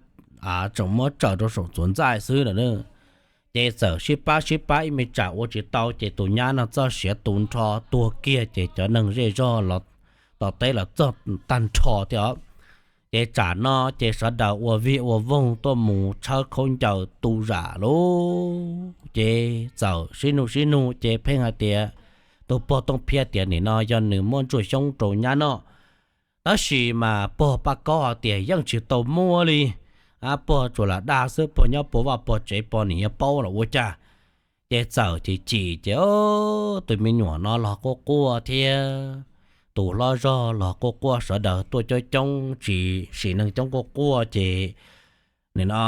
tseem muab tsaws rau saum txuas ntxaij xwb lawm. Ces txawm sib pab sib pab ib me tsam ua tsis tau ces tus nyab no txoj siav tu nrho tuag kiag ces cov neeg zej zog los tom teb los txog tag nrho thiab os. Ces tsam no ces sawv daws ua vij ua voog tuaj mus tshawb khaub ncaws tu zam lauj. Ces txawm sib nug sib nug ces pheej hais tias tus pog Tooj Phiab tias nim no yog nws muab ntsuag xyoob rau nyab noj. Tab sis mas pog Paj Kaub hais tias yeej tsis tau muab li, pog tsuas lam dag xwb, pog nyob puag vaj pog tsev pog nim yuav paub los ua cas. Ces txawm chim chim ces tus me nyuam no los quaj quaj thiab tus hlob zog los quaj quaj sawv daws tuaj coob coob tsis sim neeg coob quaj quaj ces nim no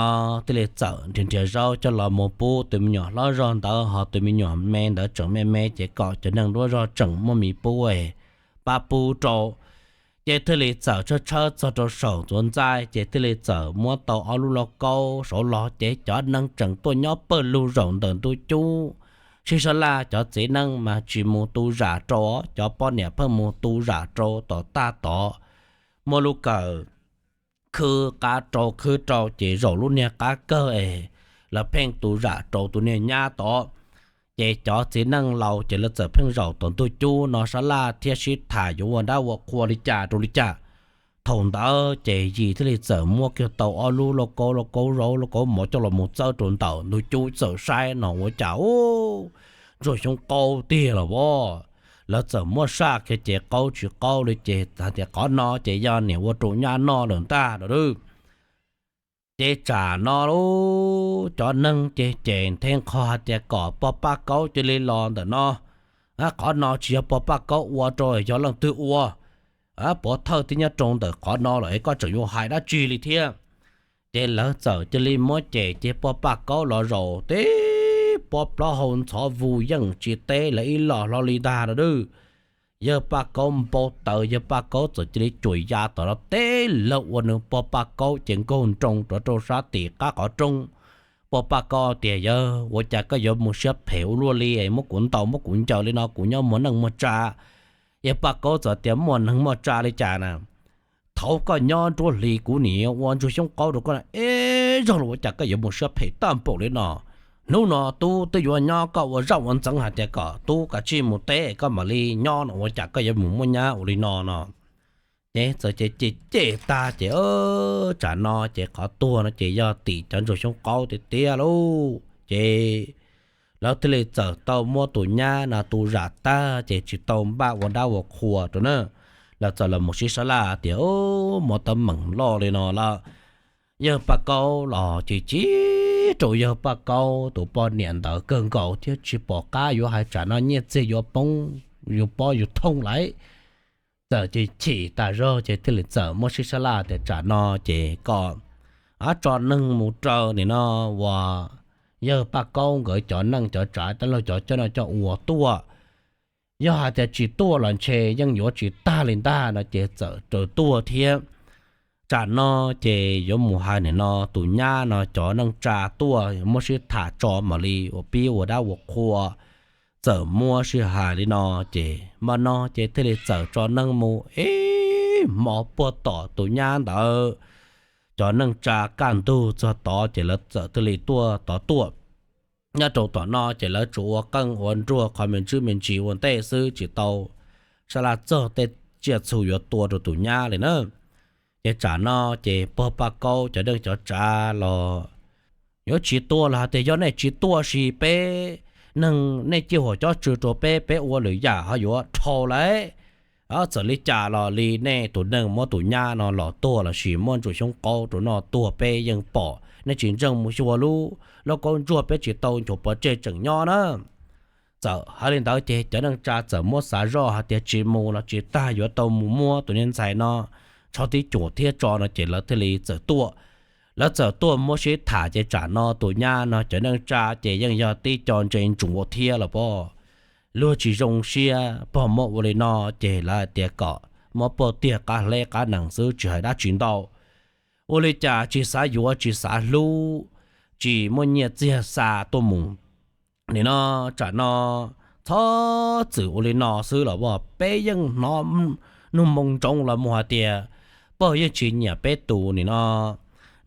thiaj li txawm nrhiav nrhiav zaub coj los mus pub tus me nyuam hlob zog ntawd ho tus me nyuam me ntawd tseem me me ces kom cov neeg duab zog tseem muaj mis pub pab pub rau. Ces thiaj li txawm tshawb tshawb txog rau saum txuas ntxaij ces thiaj li txawm muab tau ob lub lauj kaub saud los ces cov neeg tseem tuaj nyob pawg lug zaum ntawm ntug cub. Sib sab laj cov txiv neej mas tsis mus tu zam rau, cov poj niam pheej mus tu zam rau tom tag tod. Muaj lub kawm khwb qab rau khwb rau ces zaum lub niag qab kawg es lawv pheej tu zam rau tus niag nyab tod. Ces cov txiv neej laus ces lawv txawm pheej zaum tom ntug cub no sab laj thiab sib tham yuav ua dab ua qhua li cas rau li cas. Thaum ntawd ces yim thiaj li txawm muab kiag tau ob lub lauj kaub, lauj kaub zaub lauj kaub mov coj los mus txawb rau ntawm ntug cub txawm saib no ua cas ub, ntsuag xyoob qaub tiag los as. Lawv txawm muab saj kiag ces qaub tsis qaub li ces hais tias qhov no ces yog niam ua rau nyab noj lawm ntag no. Ces tsam no lub cov neeg ces cem nthe nqho hais tias kom pog Paj Kaub cia li los ntawm no. Qhov no tsis yog pog Paj Kaub ua rau, yog leej twg ua, puav thawj tib nyob rau ntawm qhov no lawm es koj tseem yuav hais dab tsi li thiab. Ces lawv txawm cia li muab cem ces pog Paj Kaub los zaum teb pob plaub hau ntxhov vus yeej tsis teb lawv ib los hlo li ntag no. Yawg Paj Kaub npau taws, yawg Paj Kaub txawm cia li cuam ya tom no teb lawv ua nws pog Paj Kaub ces nkaug nroo rov rau sab tim qab qhov rooj. Pog Paj Kaub tias yawg, ua cas koj yuav mus siab phem ua luaj li, muab kuv ntaus muab kuv ncaws li no kuv nyob muaj neej muaj tsa. Yawg Paj Kaub txawm tias muaj neeg muaj tsa li cas na, thaum koj nyob nruab hlis kuv nim ua ntsuag xyoob qaub rau koj ib zaug los ua cas koj yuav mus siab phem tag npaum li no? Hnub no tub twb yuav nyob koj ua zaj ua ntxeev hais tias kom tub kav tsij mus teb koj mam li nyob no ua cas koj yuav mus muaj nyab ua li no no? Ces txawm ces cem cem tag ces tsam no ces qhov tuag no ces yog tim cov ntsuag xyoob qaub tiag tiag lauj. Ces lawv thiaj li txawm tau muab tus nyab no tu zam tag ces tsis tau npaj ua dab ua qhua rau na. Lawv txawm los mus sib sab laj tias, Muaj teeb meem loj li no lawm. Yawg Paj Kaub los chim chim rau yawg Paj Kaub tus poj niam ntawd kawg nkaus thiab tsis pom qab yuav hais tsam no nyiaj txiag yuav poob, yus pob yus thooj lawm. Txawm ces chim tas zog ces thiaj li txawm muab sib sab laj tias tsam no ces kom tso neeg mus raws nim no uas yawg Paj Kaub nkawd cov neej cov tsav dab laug cov coj noj coj ua tuaj. Yog hais tias tsis tuaj los ntshe yeej yuav tsis tag li ntag no ces txawm raws tuaj thiab. Tsam no ces yuav mus hais nim no tus nyab no cov neej tsa tuaj muab sib tham tso mam li ua pib ua dab ua qhua. Txawm muab sib hais li no ces hmo no ces thiaj li txawm tso neeg mus ib hmo puag tom tus nyab ntawd cov neej tsa kaj ntug txog tod ces lawv txawm thiaj li tuaj tod tuaj. Nyob rau tom no ces lawv tsuas ua qeej ua nruas qhov me ntsis me ntsis ua ntej xwb tsis tau sab laj txog tej tsiaj txhu yuav tua rau tus nyab li na. Ces tsam no ces pog Paj Kaub cov neej cov tsav los yuav tsis tuaj los hais tias yog nej tsis tuaj sis peb neeg nej ciaj huam cob tsw rau peb, peb ua lwm yam ho yuav dhau lawm. Txawm li cas los li nej tus neeg muab tus nyab no los tuag lossis muab ntsuag xyoob qaub rau noj tuag peb yeej pom, nej tsis ntseeg mus xyuas lub lauj kaub ntsuag peb tsis tau nchuav pov tseg tseem nyob na. Txawm hais li ntawd ces cov neej tsa txawm muab xav zoj hais tias tsis mus los tsis tag yuav tau mus muab tus niag ntxhais no tsho tib cuam thiab tso no ces lawv thiaj li txawm tuaj. Lawv txawm tuaj muab sib tham ces tsam no tus nyab no cov neej tsa ces yeej yog tib co ntse ntsuav thiab los pog. Luag tsis zoo siab pog muab ua li no ces lawv hais tias kom muab pog tiag qab hleb qab nees xwb tsis hais dab tsi ntau. Ua li cas tsis xav yuav tsis xav hlub, tsis muaj nyiaj txiag xa tuaj mus. Nim no tsam no txhob txwm ua li no xwb los peb yeej hnov nug moo ntsoov los mus hais tias pog yeej tsis nyiam peb tus nim no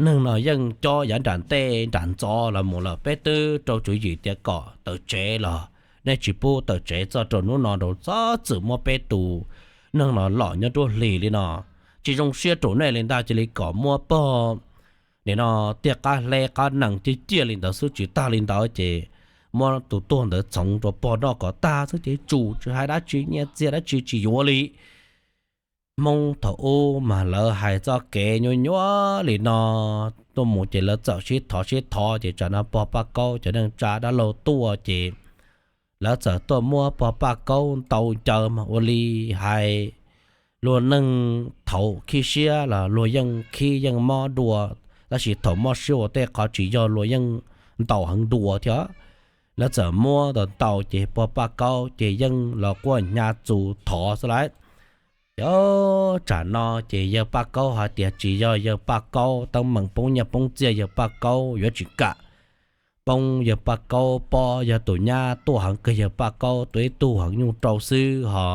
neeg no yeej cob yav nram ntej nram ntxov los mus lawm, peb twb rau tswv yim tias kom tawm tsev los nej tsis pub tawm tsev txog rau hnub no rau txhob txwm muab peb tus neeg no los nyob nruab hlis li no. Tsis zoo siab rau nej li ntag cia li kom muab pog nim no tiaj qab hleb qab nees ciaj ciaj li ntawd xwb tsis tag li ntawd ces muab tus tuag ntawd txhoov rau pog noj kom tag xwb ces tsum tsis hais dab tsi nyiaj txiag dab tsi tsis yuav li. Hmoob thaum ub mas lawv hais txoj kev nyuaj nyuaj li no tuaj mus ces lawv txawm sib thov sib thov ces tsam no pog Paj Kaub cov neej tsa dab laug tuaj ces lawv txawm tuaj muab pog Paj Kaub ntaus ncaws mas ua li hais luag neeg thaum khib siab los luag yeej khib yeej mob dua, tab sis thaum mob siab ua tej qhov tsis yog luag yeej ntaus heev dua thiab. Lawv txawm muab ntaus ntaus ces pog Paj Kaub ces yeej los quaj hnyav txus thov xwb lawm. Ces tsam no ces yawg Paj Kaub hais tias tsis yog yawg Paj Kaub teeb meem poob nyiaj poob txiaj yawg Paj Kaub yuav tsis kam poob yawg Paj Kaub pob, yog tus nyab tuaj heev kawg yawg Paj Kaub tua ib tug heev nyuj rau xwb ho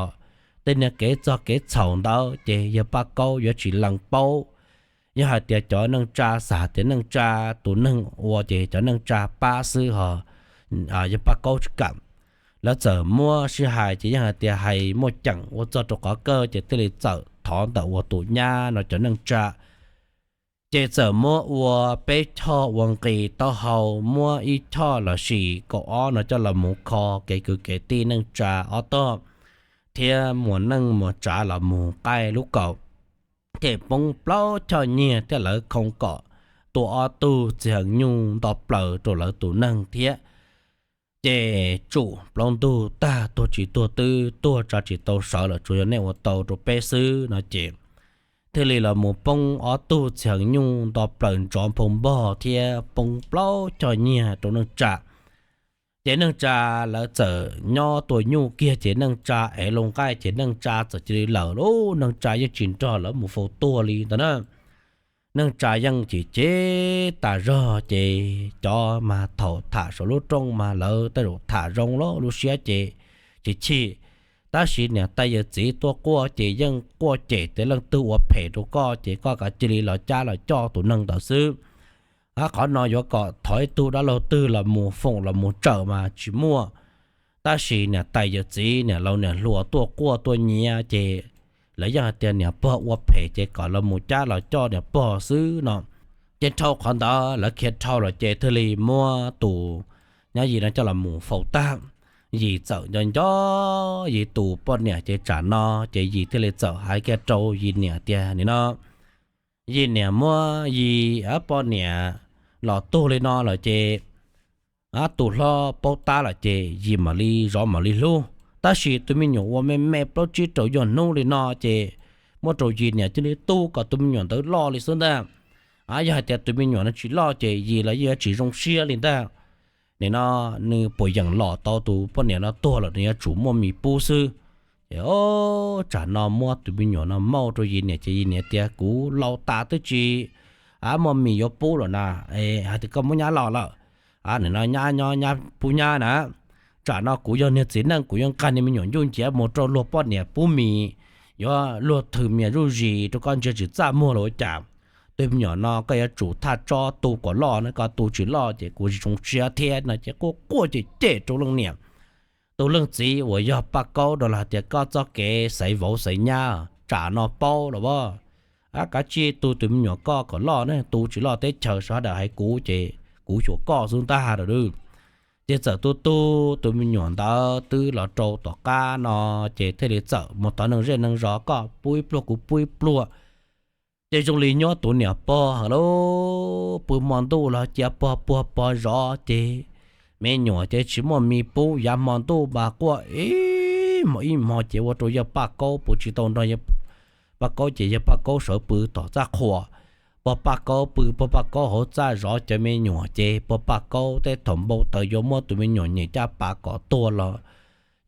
tej niag kev txog kev txhaum ntawd ces yawg Paj Kaub yuav tsis lees paub. Yog hais tias cov neej tsa xav tias neej tsa tus neeg ua ces cov neej tsa pab xwb ho yawg Paj Kaub tsis kam. Lawv txawm muab sib hais ces yeej hais tias hais muaj ceem ua txog rau qhov kawg ces thiaj li txawm thov ntawm uas tus nyab no cov neej tsa ces txawm muab ua peb choj ua nqis taub hau, muab ib choj los sis kaum ob no coj los mus kho kev kwv kev tij neej tsa ob tog thiab muas neej muas tsav los mus qaij lub kaum, ces poob plaub choj nyiaj thiab lawv khoo kom tua ob tug txiv heev nyuj nto plaws rau lawv tus neeg thiab. Ces tsum plaub ntug tag tuag tsis tuag twb tuag tsa tsis tau sawv lawm tsuas yog nej ua tau rau peb xwb no ces thiaj li los mus poob ob tug txiv heev nyuj nto plaws ntsov nphau npog thiab poob plaub choj nyiaj rau neej tsa. Ces neej tsa lawv txawm nyob tua nyuj kiag ces neej tsa ev loo nqaij ces neej tsa txawm cia li lawm lauj, neej tsa yeej tsis nrog lawv mus faus tuag li ntawd na. Neej tsa yeej chim chim tas zog ces cov mas thaum tham saum lub rooj mas lawv tej zaum tham zoo lawm lub siab ces chim chim. Tab sis niam tais yawm txiv tuaj quaj ces yeej quaj cem tias leej twg ua phem rau koj ces koj kav cia li los cab los coj tus neeg ntawd xwb. Qhov no yuav kom thov ib tug dab laug twg los mus foom los mus tsawm mas tsis muaj. Tab sis niam tais yawm txiv niam laus niam hluas tuaj quaj tuaj nyiav ces lawv yeej hais tias niam pog ua phem ces kom los mus cab los coj niam pog xwb no. Ces dhau qhov ntawd lawv khiav dhau los ces thiaj li muab tus nyab Yim no coj los mus faus tag. Yim txawm nco nco Yim tus poj niam ces tsam no ces Yim thiaj li txawm hais kiag rau Yim niam tias nim no Yim niam muab Yim poj niam los tuag li no lawm ces tus hlob paub tab lawm ces Yim mam li zov mam li hlub. Tab sis tus me nyuam uas me me plaub tsib rau yog hnub li no ces muab rau Yim niam cia li tu kom tus me nyuam ntawd loj li xwb ntag. Yog hais tias tus me nyuam no tsis loj ces Yim los yeej yuav tsis zoo siab li ntag. Nim no nws puas yeem los tau tus poj niam no tuag lawm nws yuav tsum muaj mis pub xwb. Ces tsam no muab tus me nyuam no muab rau Yim niam ces Yim niam tias kuv laus tas twb tsis muaj mis yuav pub lawm na, hais tias koj muab nyab los lawm, nim no nyab nyob nyab pub nyab na. Tsam no kuv yog niag txiv neej kuv yuav nqa niag me nyuam ncuj nciav mus rau luag poj niam pub mis, yuav luag thwm mis zuj zus rau koj ntsia tsis txaj muag los ua cas. Tus me nyuam no koj yuav tsum thaj tsob tu kom loj na, koj tu tsis loj ces kuv tsis zoo siab thiab no ces quaj quaj cem cem rau leej niam. Tus leej txiv uas yog Paj Kaub rau los hais tias koj txoj kev xaiv vauv xaiv nyab tsam no paub los as, kav tsij tu tus me nyuam koj kom loj na, tu tsis loj teb chaws sawv daws hais kuv ces kuv xyuas koj xwb ntag lauj. Ces txawm tu tu tus me nyuam ntawd twb los rau tom qab no ces thiaj li txawm mus tov neeg zej neeg zos, koj pub ib pluag kuv pub ib pluag. Ces zoo li nyob tus niam pog hawm lauj, pw hmo ntuj los cia pog puag pog zov ces me nyuam ces tsis muaj mis pub, yav hmo ntuj mas quaj ib hmo ib hmo ces ua rau yawg Paj Kaub pw tsis tau nrog, Paj Kaub ces yawg Paj Kaub sawv pw tom txaj qhua, pog Paj Kaub pw pog Paj Kaub hauv txaj zov cov me nyuam ces pog Paj Kaub tej thaum npau taws yuav muab tus me nyuam nyem caj pas kom tuag los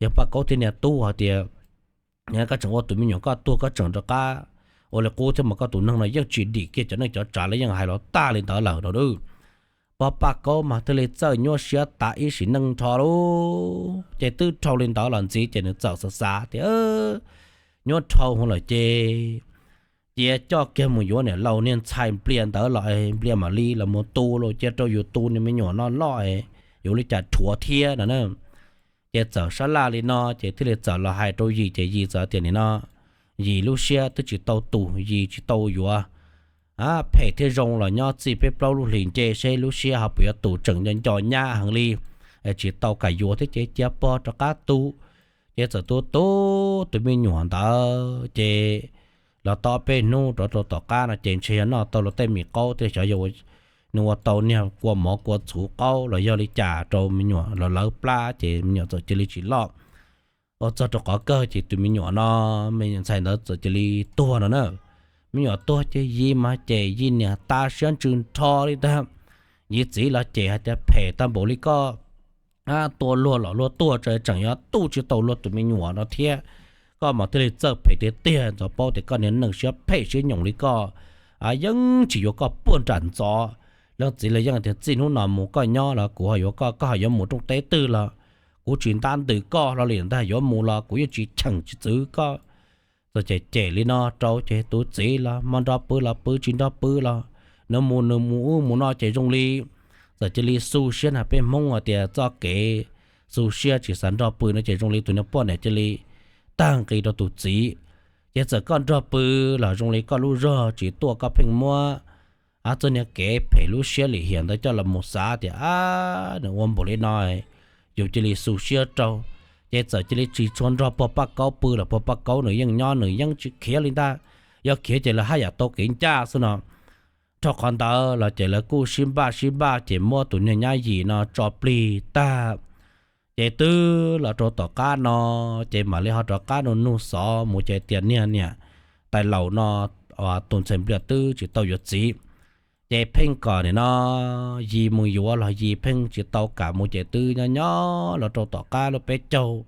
yawg Paj Kaub thiaj nias tub hais tias, koj tseem ua tus me nyuam koj tuag koj tseem rov qab ua li qub thiab mas koj tus neeg no yeej tsis dim kiag cov neej cov tsav, lawv yeej hais los tag li ntawd lawm no. Pog Paj Kaub mas thiaj li txawj nyuaj siab tas ib sim neej nrho lauj. Ces twb dhau li ntawd los ntxiv ces nws txawm xav xav tias nyuaj dhau hwv lawm ces cia coj kiag mus yuav niam laus niag ntxhais Nplias ntawd los, Nplias mam li los mus tu los cia rau yus tu niag me nyuam no loj, yuav li cas rhuav thiab no na. Ces txawm sab laj li no ces thiaj li txawm los hais rau Yim ces Yim txawm tias nim no Yim lub siab twb tsis tau tus, Yim tsis tau yuav phem thiab zoo los nyob txij peb plaub lub hlis nce seb lub siab ho puas yuav tus, tseem nco nco nyab heev li, tsis tau kam yuav thiab ces cia pog rov qab tu. Ces txawm tu tu tus me nyuam ntawd ces los tau peb hnub rov rau tom qab no ces ntshe yog noj tau luag tej mis qaub thiab xyov yog nws ua tau niag kua mov kua txhuv qaub los yog li cas rau me nyuam los lawv plab ces me nyuam txawm cia li tsis loj. Ua txog rau qhov kawg ces tus me nyuam no, me nyuam ntxhais ntawd txawm cia li tuag no na. Me nyuam tuag ces Yim mas cem Yim niam tas siab ntsws nrho li ntag. Yim txiv los cem hais tias phem tag npaum li koj, tua luag los luag tuag tseem yuav tu tsis tau luag tus me nyuam no thiab. Koj mas thiaj li txawj phem tiag tiag, ntxov paub tias koj niag neeg siab phem siab nyoos li koj, yeej tsis yuav koj puag nram ntxov. Leej txiv los yeej tias txij hnub no mus koj nyob los kuv ho yuav koj, koj ho yuav mus rooj teb twg los kuv tsis ntab ntws koj hlo li ntag, yuav mus los kuv yeej tsis cheem tsis txwv koj. Txawm cem cem li no rau ces tus txiv los hmo nrog pw los pw, tsis nrog pw los nws mus nws mus ub mus no ces zoo li txawm cia li xu siab na. Peb Hmoob hais tias txoj kev xu siab tsis xav nrog pw no ces zoo li tus niag poj niam cia li tag nqi rau tus txiv. Ces txawm koj nrog pw los zoo li koj lub zog tsis tuaj, koj pheej muab txoj niag kev phem lub siab lim hiam ntawd coj los mus xav tias nws ua npaum li no yus cia li xu siab rau. Ces txawm cia li tsis tshua nrog pog Paj Kaub pw los pog Paj Kaub nws yeej nyob nws yeej tsis khiav li ntag. Yog khiav ces lawv haj yam tau kev ncaj xwb no. Dhau qhov ntawd los ces lawv kuj sib npaj sib npaj ces muab tus niag nyab Yim no tso plig tag. Ces twb los rau tom qab no ces mam li ho rov qab nug nug xov mus ces tias niag niam tais laus no tus ntxhais Nplias twb tsis tau yuav txiv. Ces pheej kom nim no Yim mus yuav los Yim pheej tsis tau kam mus ces twb nyob nyob los rau tom qab lub peb caug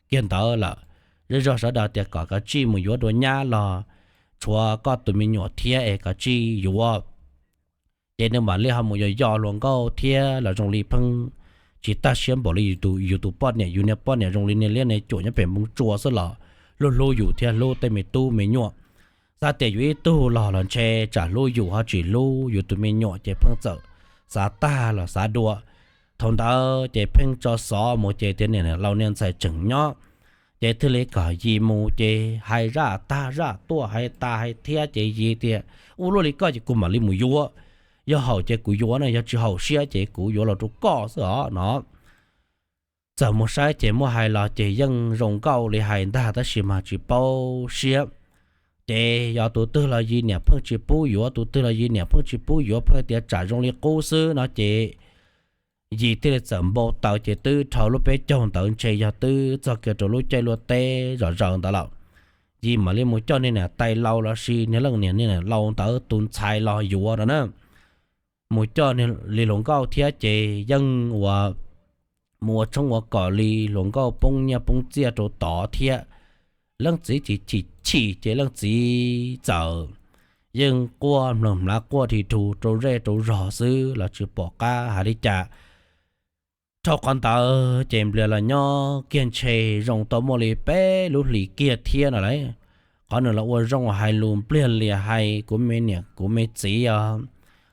kiag ntawd lawm. Zej zog sawv daws tias kom kav tsij mus yuav dua nyab los tshuav koj tus me nyuam thiab es kav tsij yuav. Ces nws mam li ho mus yos yos hluas nkauj thiab los zoo li pheej tsis tag siab npaum li yus tus poj niam, yus niag poj niam zoo li niag liab niag cuam nyob pem npoo tsua xwb los hlub hlub yus thiab hlub tej me tub me nyuam. Xav tias yus ib tug los los ntshe tsam hlub yus ho tsis hlub yus tus me nyuam ces pheej txawm xav tag los xav dua. Thaum ntawd ces pheej tso xov mus ces tias niam laus niag ntxhais tseem nyob, ces thiaj li kom Yis mus ces hais zaj tag zaj tuaj hais tas hais thiab ces Yis tias, ua luaj li koj ces kuv mam li mus yuav, yog haum ces kuv yuav na, yog tsis haum siab ces kuv yuav los rau koj xwb os no. Txawm mus saib ces muab hais los ces yeej zoo nkauj li hais ntag tab sis mas tsis paub siab. Ces yog tus twg los Yis niam pheej tsis pub yuav, tus twg los Yis niam pheej tsis pub yuav, pheej tias tsam zoo li qub xwb no ces Yis thiaj li txawm npau taws ces twb dhau lub peb caug ntawd ntshe yog twb txog kiag rau lub caij luaj teb zom zaws ntawd lawm. Yis mam li mus coj niag niam tais laus los sis niag leej niam niam laus ntawd tus ntxhais los yuav no na. Mus coj niag li hluas nkauj thiab ces yeej ua mus ua tshoob ua kos li hluas nkauj poob nyiaj poob txiaj rau tod thiab. Leej txiv chim chim chim ces leej txiv txawm yeej quaj mloog mlav quaj dhi dhus rau zej rau zog xwb los tsis pom qab hais li cas. Dhau qhov ntawd ces Nplias los nyob kiag ntshe zoo tau muaj li peb lub hlis kiag thiab no las. Qhov nws los ua zoo hais lus Nplias lias hais kuv me niam kuv me txiv os,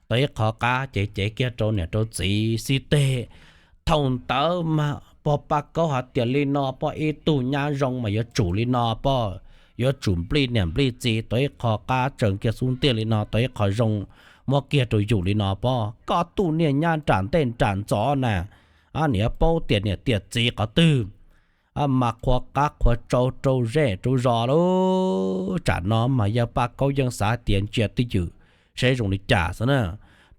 tau ib qho qab ces cev kiag rau niam rau txiv xib teg. Thaum ntawd mas pog Paj Kaub hais tias li no pog, ib tug nyab zoo mas yuav tsum li no pog, yuav tsum nplij niam nplij txiv tau ib qho qab tsees kiag xub ntiag li no tau ib qho zoo muab kiag rau yus li no pog. Koj tus niag nyab nram ntej nram ntxov na, niam paub tias niam tiam txiv qhov twg mas qhuas qab qhuas tsau rau zej rau zos lauj. Tsam no mas yawg Paj Kaub yeej xav tias ntsia twj ywm seb zoo li cas xwb na.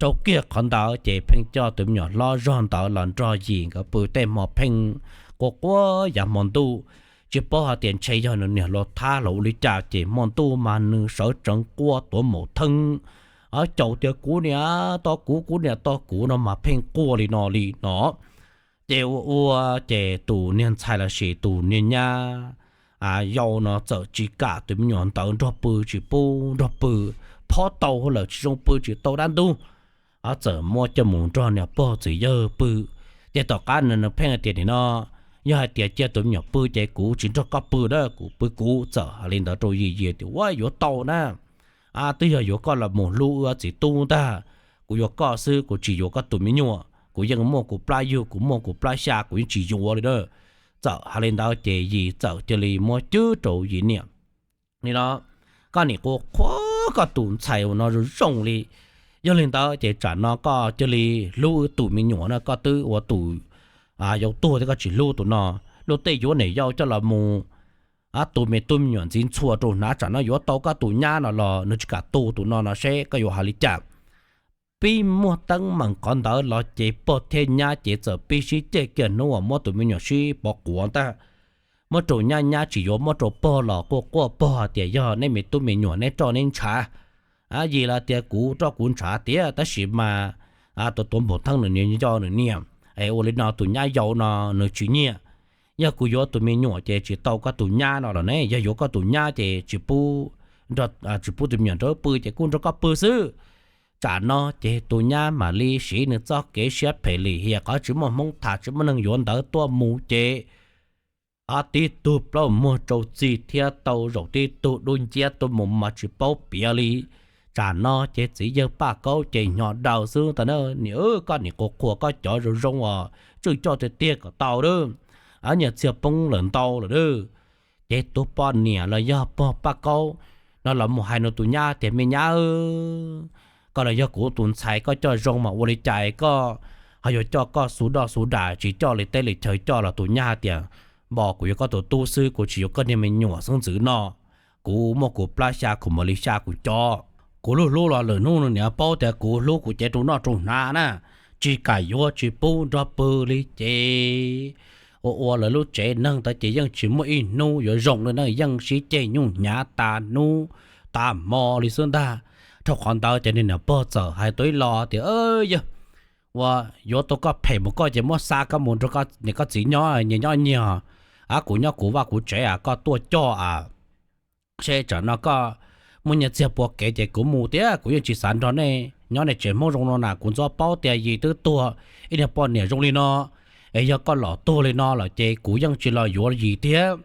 Rau kiag qhov ntawd ces pheej coj tus me nyuam hlob zog ntawd los nrog Yis nkawd pw tej hmo pheej quaj quaj yav hmo ntuj. Tsis paub hais tias ntshe yog nws niam hluas thab los ua li cas ces hmo ntuj mas nws sawv tsees quaj tuav maum theeb, caum tias kuv niam tos kuv, kuv niam tos kuv no mas pheej quaj li no li no. Ces ua ua ces tus niag ntxhais los sis tus niag nyab yau no txawm tsis kam tus me nyuam ntawd nrog pw, tsis pub nrog pw, phob tau lawm tsis zoo pw tsis tau dab ntub. Txawm muab coj mus nrog niam pog txiv yawg pw. Ces tom qab no nws pheej hais tias nim no yog hais tias cia tus me nyuam pw ces kuv tsis nrog koj pw na, kuv pw kuv. Txawm hais li ntawd rau Yis, Yis tias ua yuav tau na, twb yog yuav koj los mus hlub wb txiv tub ntag. Kuv yuav koj xwb, kuv tsis yuav koj tus me nyuam. Kuv yeej muaj kuv plab yug, kuv muaj kuv plab xya, kuv yeej tsis yuav li na. Txawm hais li ntawd ces Yis txawm cia li muab cwb rau Yis niam. Nim no koj nim qhuas qhuas koj tus ntxhais no zoo zoo li. Yog li ntawd ces tsam no koj cia li hlub wb tus me nyuam na, koj twb ua tus yau tuag thiab koj tsis hlub tus no. Luag tej yuav niam yau coj los mus, tus me tub me nyuam ntxiv ntxhua rau hnav, tsam no yuav tau koj tus nyab no los nws tsis kam tu tus no no seb koj yuav hais li cas. Pib muaj teeb meem qhov ntawd los ces pog thiab nyab ces txawm pib sib ceg kiag hnub uas muab tus me nyuam sib pov quav ntag. Muab rau nyab, nyab tsis yuav, muab rau pog los quaj quaj pog hais tias yog neb me tub me nyuam neb roj neb ntshav. Yis los tias kuv roj kuv ntshav tiag tab sis mas tus tuav npaum theeb nws niam nco nws niam, es ua li no tus nyab yau no nws tsis nyiam. Yog kuv yuav tus me nyuam ces tsis tau koj tus nyab no los ne, yog yuav koj tus nyab ces tsis pub, tsis pub tus me nyuam nrog pw ces kuj nrog koj pw xwb. Tsam no ces tus nyab mam li siv nws txoj kev siab phem lim hiam qhov tsis muaj hmoob tham tsis muaj neeg yuav ntawd tuaj mus ces tib tug plaub muag rau txij thiab tau zaum tib tug dub nciab tuaj mus mas tsis paub piav li. Tsam no ces txiv yawg Paj Kaub ces hnyo daws xwb tas na, nim koj nim qhuas qhuas koj cov zoo zoo os, tswj coj tiag tiag kom tau lawm, nyiaj txiag poob lawm ntau lawm. Ces tus poj niam los yog pog Paj Kaub no los mus hais nws tus nyab tias me nyab, koj los yog kuv tus ntxhais koj coj zoo mas ua li cas koj ho yuav coj koj xu doj xu dam tsis coj li teb li chaw coj los? Tus nyab hais tias npo kuv yuav koj tus tub xwb, kuv tsis yuav koj niag me nyuam xeeb ntxwv no. Kuv muaj kuv plab xya kuv mam li xya kuv cov. Kuv hlub hlub los lwm hnub nws niam paub tias kuv hlub kuv cev rau noj rau hnav na, tsis kam yuav tsis pub nrog pw li ces ua ua lawv lub tsev neeg ntawd ces yeej tsis muaj ib hnub yuav zoo li na, yeej sib ceg nyuj hnyav tas hnub tas hmo li xwb ntag. Dhau qhov ntawd ces niag niam pog txawm hais tau ib lo tias yog ua yuav tau koj phem mus koj ces muab xa koj mus nrog koj niam koj txiv nyob, nyias nyob nyias, kuv nyob kuv vaj kuv tsev, koj tuaj coj seb tsam no koj muaj nyiaj txiag pua kev ces kuv mus tiag, kuv yeej tsis xav nrog nej nyob nej tsev hmoob zoo no na. Kuv ntxov paub tias Yis twb tuag ib niag poj niam zoo li no, es yog koj los tuag li no lawm ces kuv yeej tsis los yuav Yis thiab.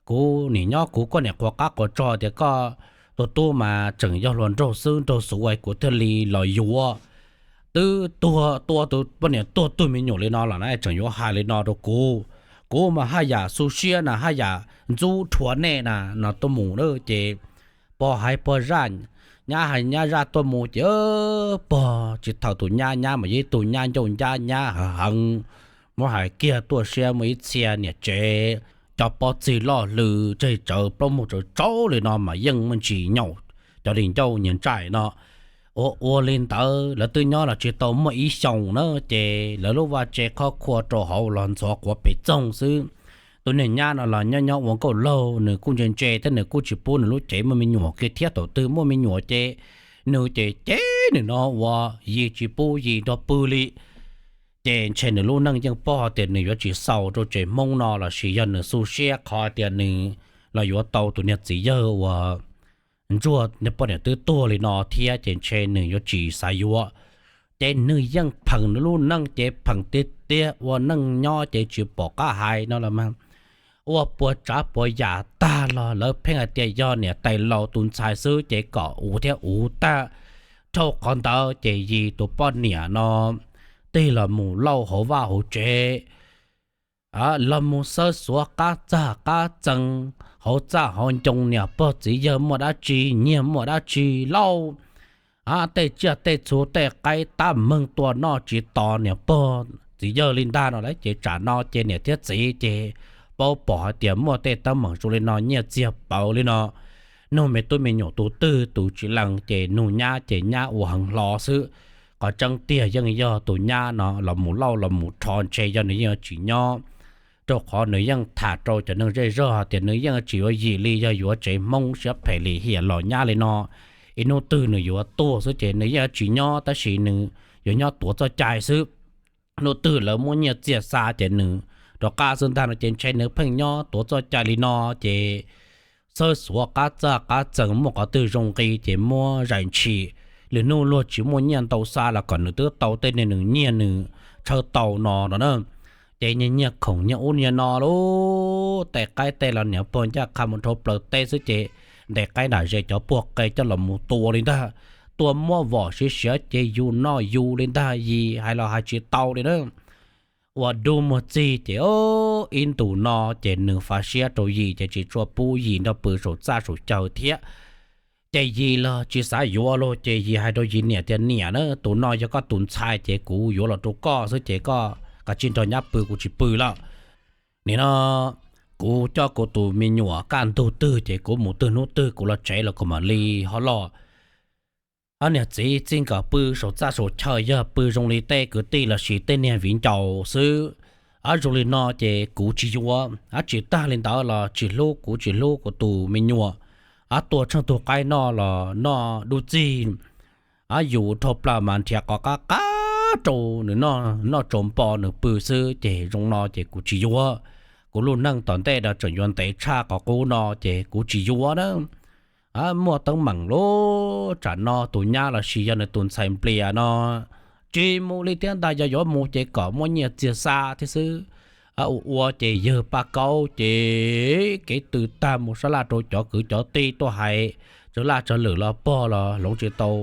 Kuv nim nyob kuv kuj niam qhuas qab qhuas tso tias koj tus tub mas tseem yog hluas nraug xwb nraug xuv es kuv thiaj li los yuav. Twb tuag tua tus poj niam tuag tug me nyuam li no los na tseem yuav hais li no rau kuv. Kuv mas haj yam xu siab na haj yam ntxub rhuav nej na no tuaj mus na ces pog hais pog zaj, nyab hais nyab zaj tuaj mus ces pog tsis thaum tus nyab, nyab mas yog ib tug nyab ncauj ncab nyab heev heev, muab hais kiag tuaj siab muaj ib txhia niam tsev cov pob txig loj hlw tseg tsawv plaub mug tsawv tsaub li no mas yeej muaj ntsis nyaum cov li ncauj nyias ntsais no. Ua ua li ntawd lawv twb nyob los tsis tau muaj ib xyoos na ces lawv lub vaj tse qhov khua rau hauv los ntxhov quav pes txoog xwb. Tus niag nyab no los nyob nyob ua nkauj laug nws kuj ntse ntse thiab nws kuj tsis pub nws lub cev muaj me nyuam kiag thiab thaum twg muaj me nyuam ces nws ces cem nws no ua Yis tsis pub Yis nrog pw li. Ces ntshe nws lub neej yeej paub tias nws yuav tsis xaus rau tsev Hmoob no lossis yog nws xu siab qhov tias nws los yuav tau tus niag txiv yawg uas ntsuag niag poj niam twb tuag li no thiab ces ntshe nws yuav tsis xav yuav. Ces nws yeej pheem nws lub neej ces pheem tiag tiag ua neej nyob ces tsis pom qab hais no los mas ua puas tsav puas yam tag los lawv pheej hais tias yog niam tais laus tus ntxhais xwb ces kom uv thiab uv tag. Dhau qhov ntawd ces Yis tus poj niam no tig los mus lauj hauv vaj hauv tsev, los mus xawb xuav qab txag qab txee, hauv txaj hauv ncoo niam pog txiv yawg muaj dab tsi nyiag muaj dab tsi lauj, tej tsiaj tej txhu tej qaib tab meeg tua noj tsis tos niam pog txiv yawg li ntag no lawm ces tsam no ces niam thiab txiv ces paub pom hais tias muaj tej teeb meem zoo li no nyiaj txiag pawv li no, nug me tub me nyuam tus twg tus tsis lees ces nug nyab ces nyab ua heev hlo xwb. Qhov tseeb tiag yeej yog tus nyab no los mus lauj los mus rho ntshe yog nws yeej tsis nyob, rau qhov nws yeej tham rau cov neeg zej zog hais tias nws yeej tsis yuav Yis li yog yuav tsev Hmoob siab phem lim hiam los nyab li no, ib hnub twg nws yuav tuag xwb ces nws yeej tsis nyob tab sis nws yuav nyob tuav txoj cai xwb. Hnub twg lawv muab nyiaj txiag xa ces nws rov qab xwb ntag no ces ntshe nws pheej nyob tuav txoj cai li no ces xawb xuav qab txaj qab txee muaj qhov twg zoo nqi ces muab zais ntshis, lwm hnub luag tsis muaj nyiaj ntau xa los kom nws twb tau tej niag nws nyiag nws tshawb tau no no na. Ces nyiag nyiag khoom nyiag ub nyiag no lub tej qaib tej los niam pog ncaj qha mus dhau plaws teb xwb ces ntes qaib nram ze cov puag qe coj los mus tua li ntag. Tua muab vom siav siav ces yus noj yus li ntag Yis hais los hais tsis tau li na. Ua dub muag txig ces ib ntus no ces nws fav siab rau Yis ces tsis tshua pub Yis nrog pw saum txaj saum chaw thiab. Ces Yis los tsis xav yuav los ces Yis hais rau Yis niam tias niam na tus no yog koj tus ntxhais ces kuv yuav los rau koj xwb ces koj kav tsij nrog nyab pw kuv tsis pw lawm. Nim no kuv coj kuv tus me nyuam kaj ntug twg ces kuv mus twg hnub twg kuv los tsev los kuv mam li ho los. Ob niam txiv txij nkawm pw saum txaj saum chaw yog pw zoo li tej kwv tij lossis tej niag viv ncaus xwb. Ob zoo li no ces kuv tsis yuav, ob tsis tag li ntawd los tsis hlub kuv tsis hlub kuv tus me nyuam. Ob tua tsheej tug qaib noj los noj dub txig, ob yus dhau plaws mas nrhiav qhov qab qab rau nws noj, noj tsaus npo nws pw xwb ces zoo no ces kuv tsis yuav. Kuv lub neej tom ntej no tseem yuav ntev tshaj qhov qub no ces kuv tsis yuav na. Muaj teeb meem lub tsam no tus nyab lossis yog nws tus ntxhais Nplias no tsis mus li thiab ntag, yog yuav mus ces kom muaj nyiaj txiag xa thiab xwb. Ua ua ces yawg Paj Kaub ces kev tw tag mus sab laj rau cov kwv cov tij tuaj hais, tsaws laj tsaws lwm los pog los hloov tsis tau,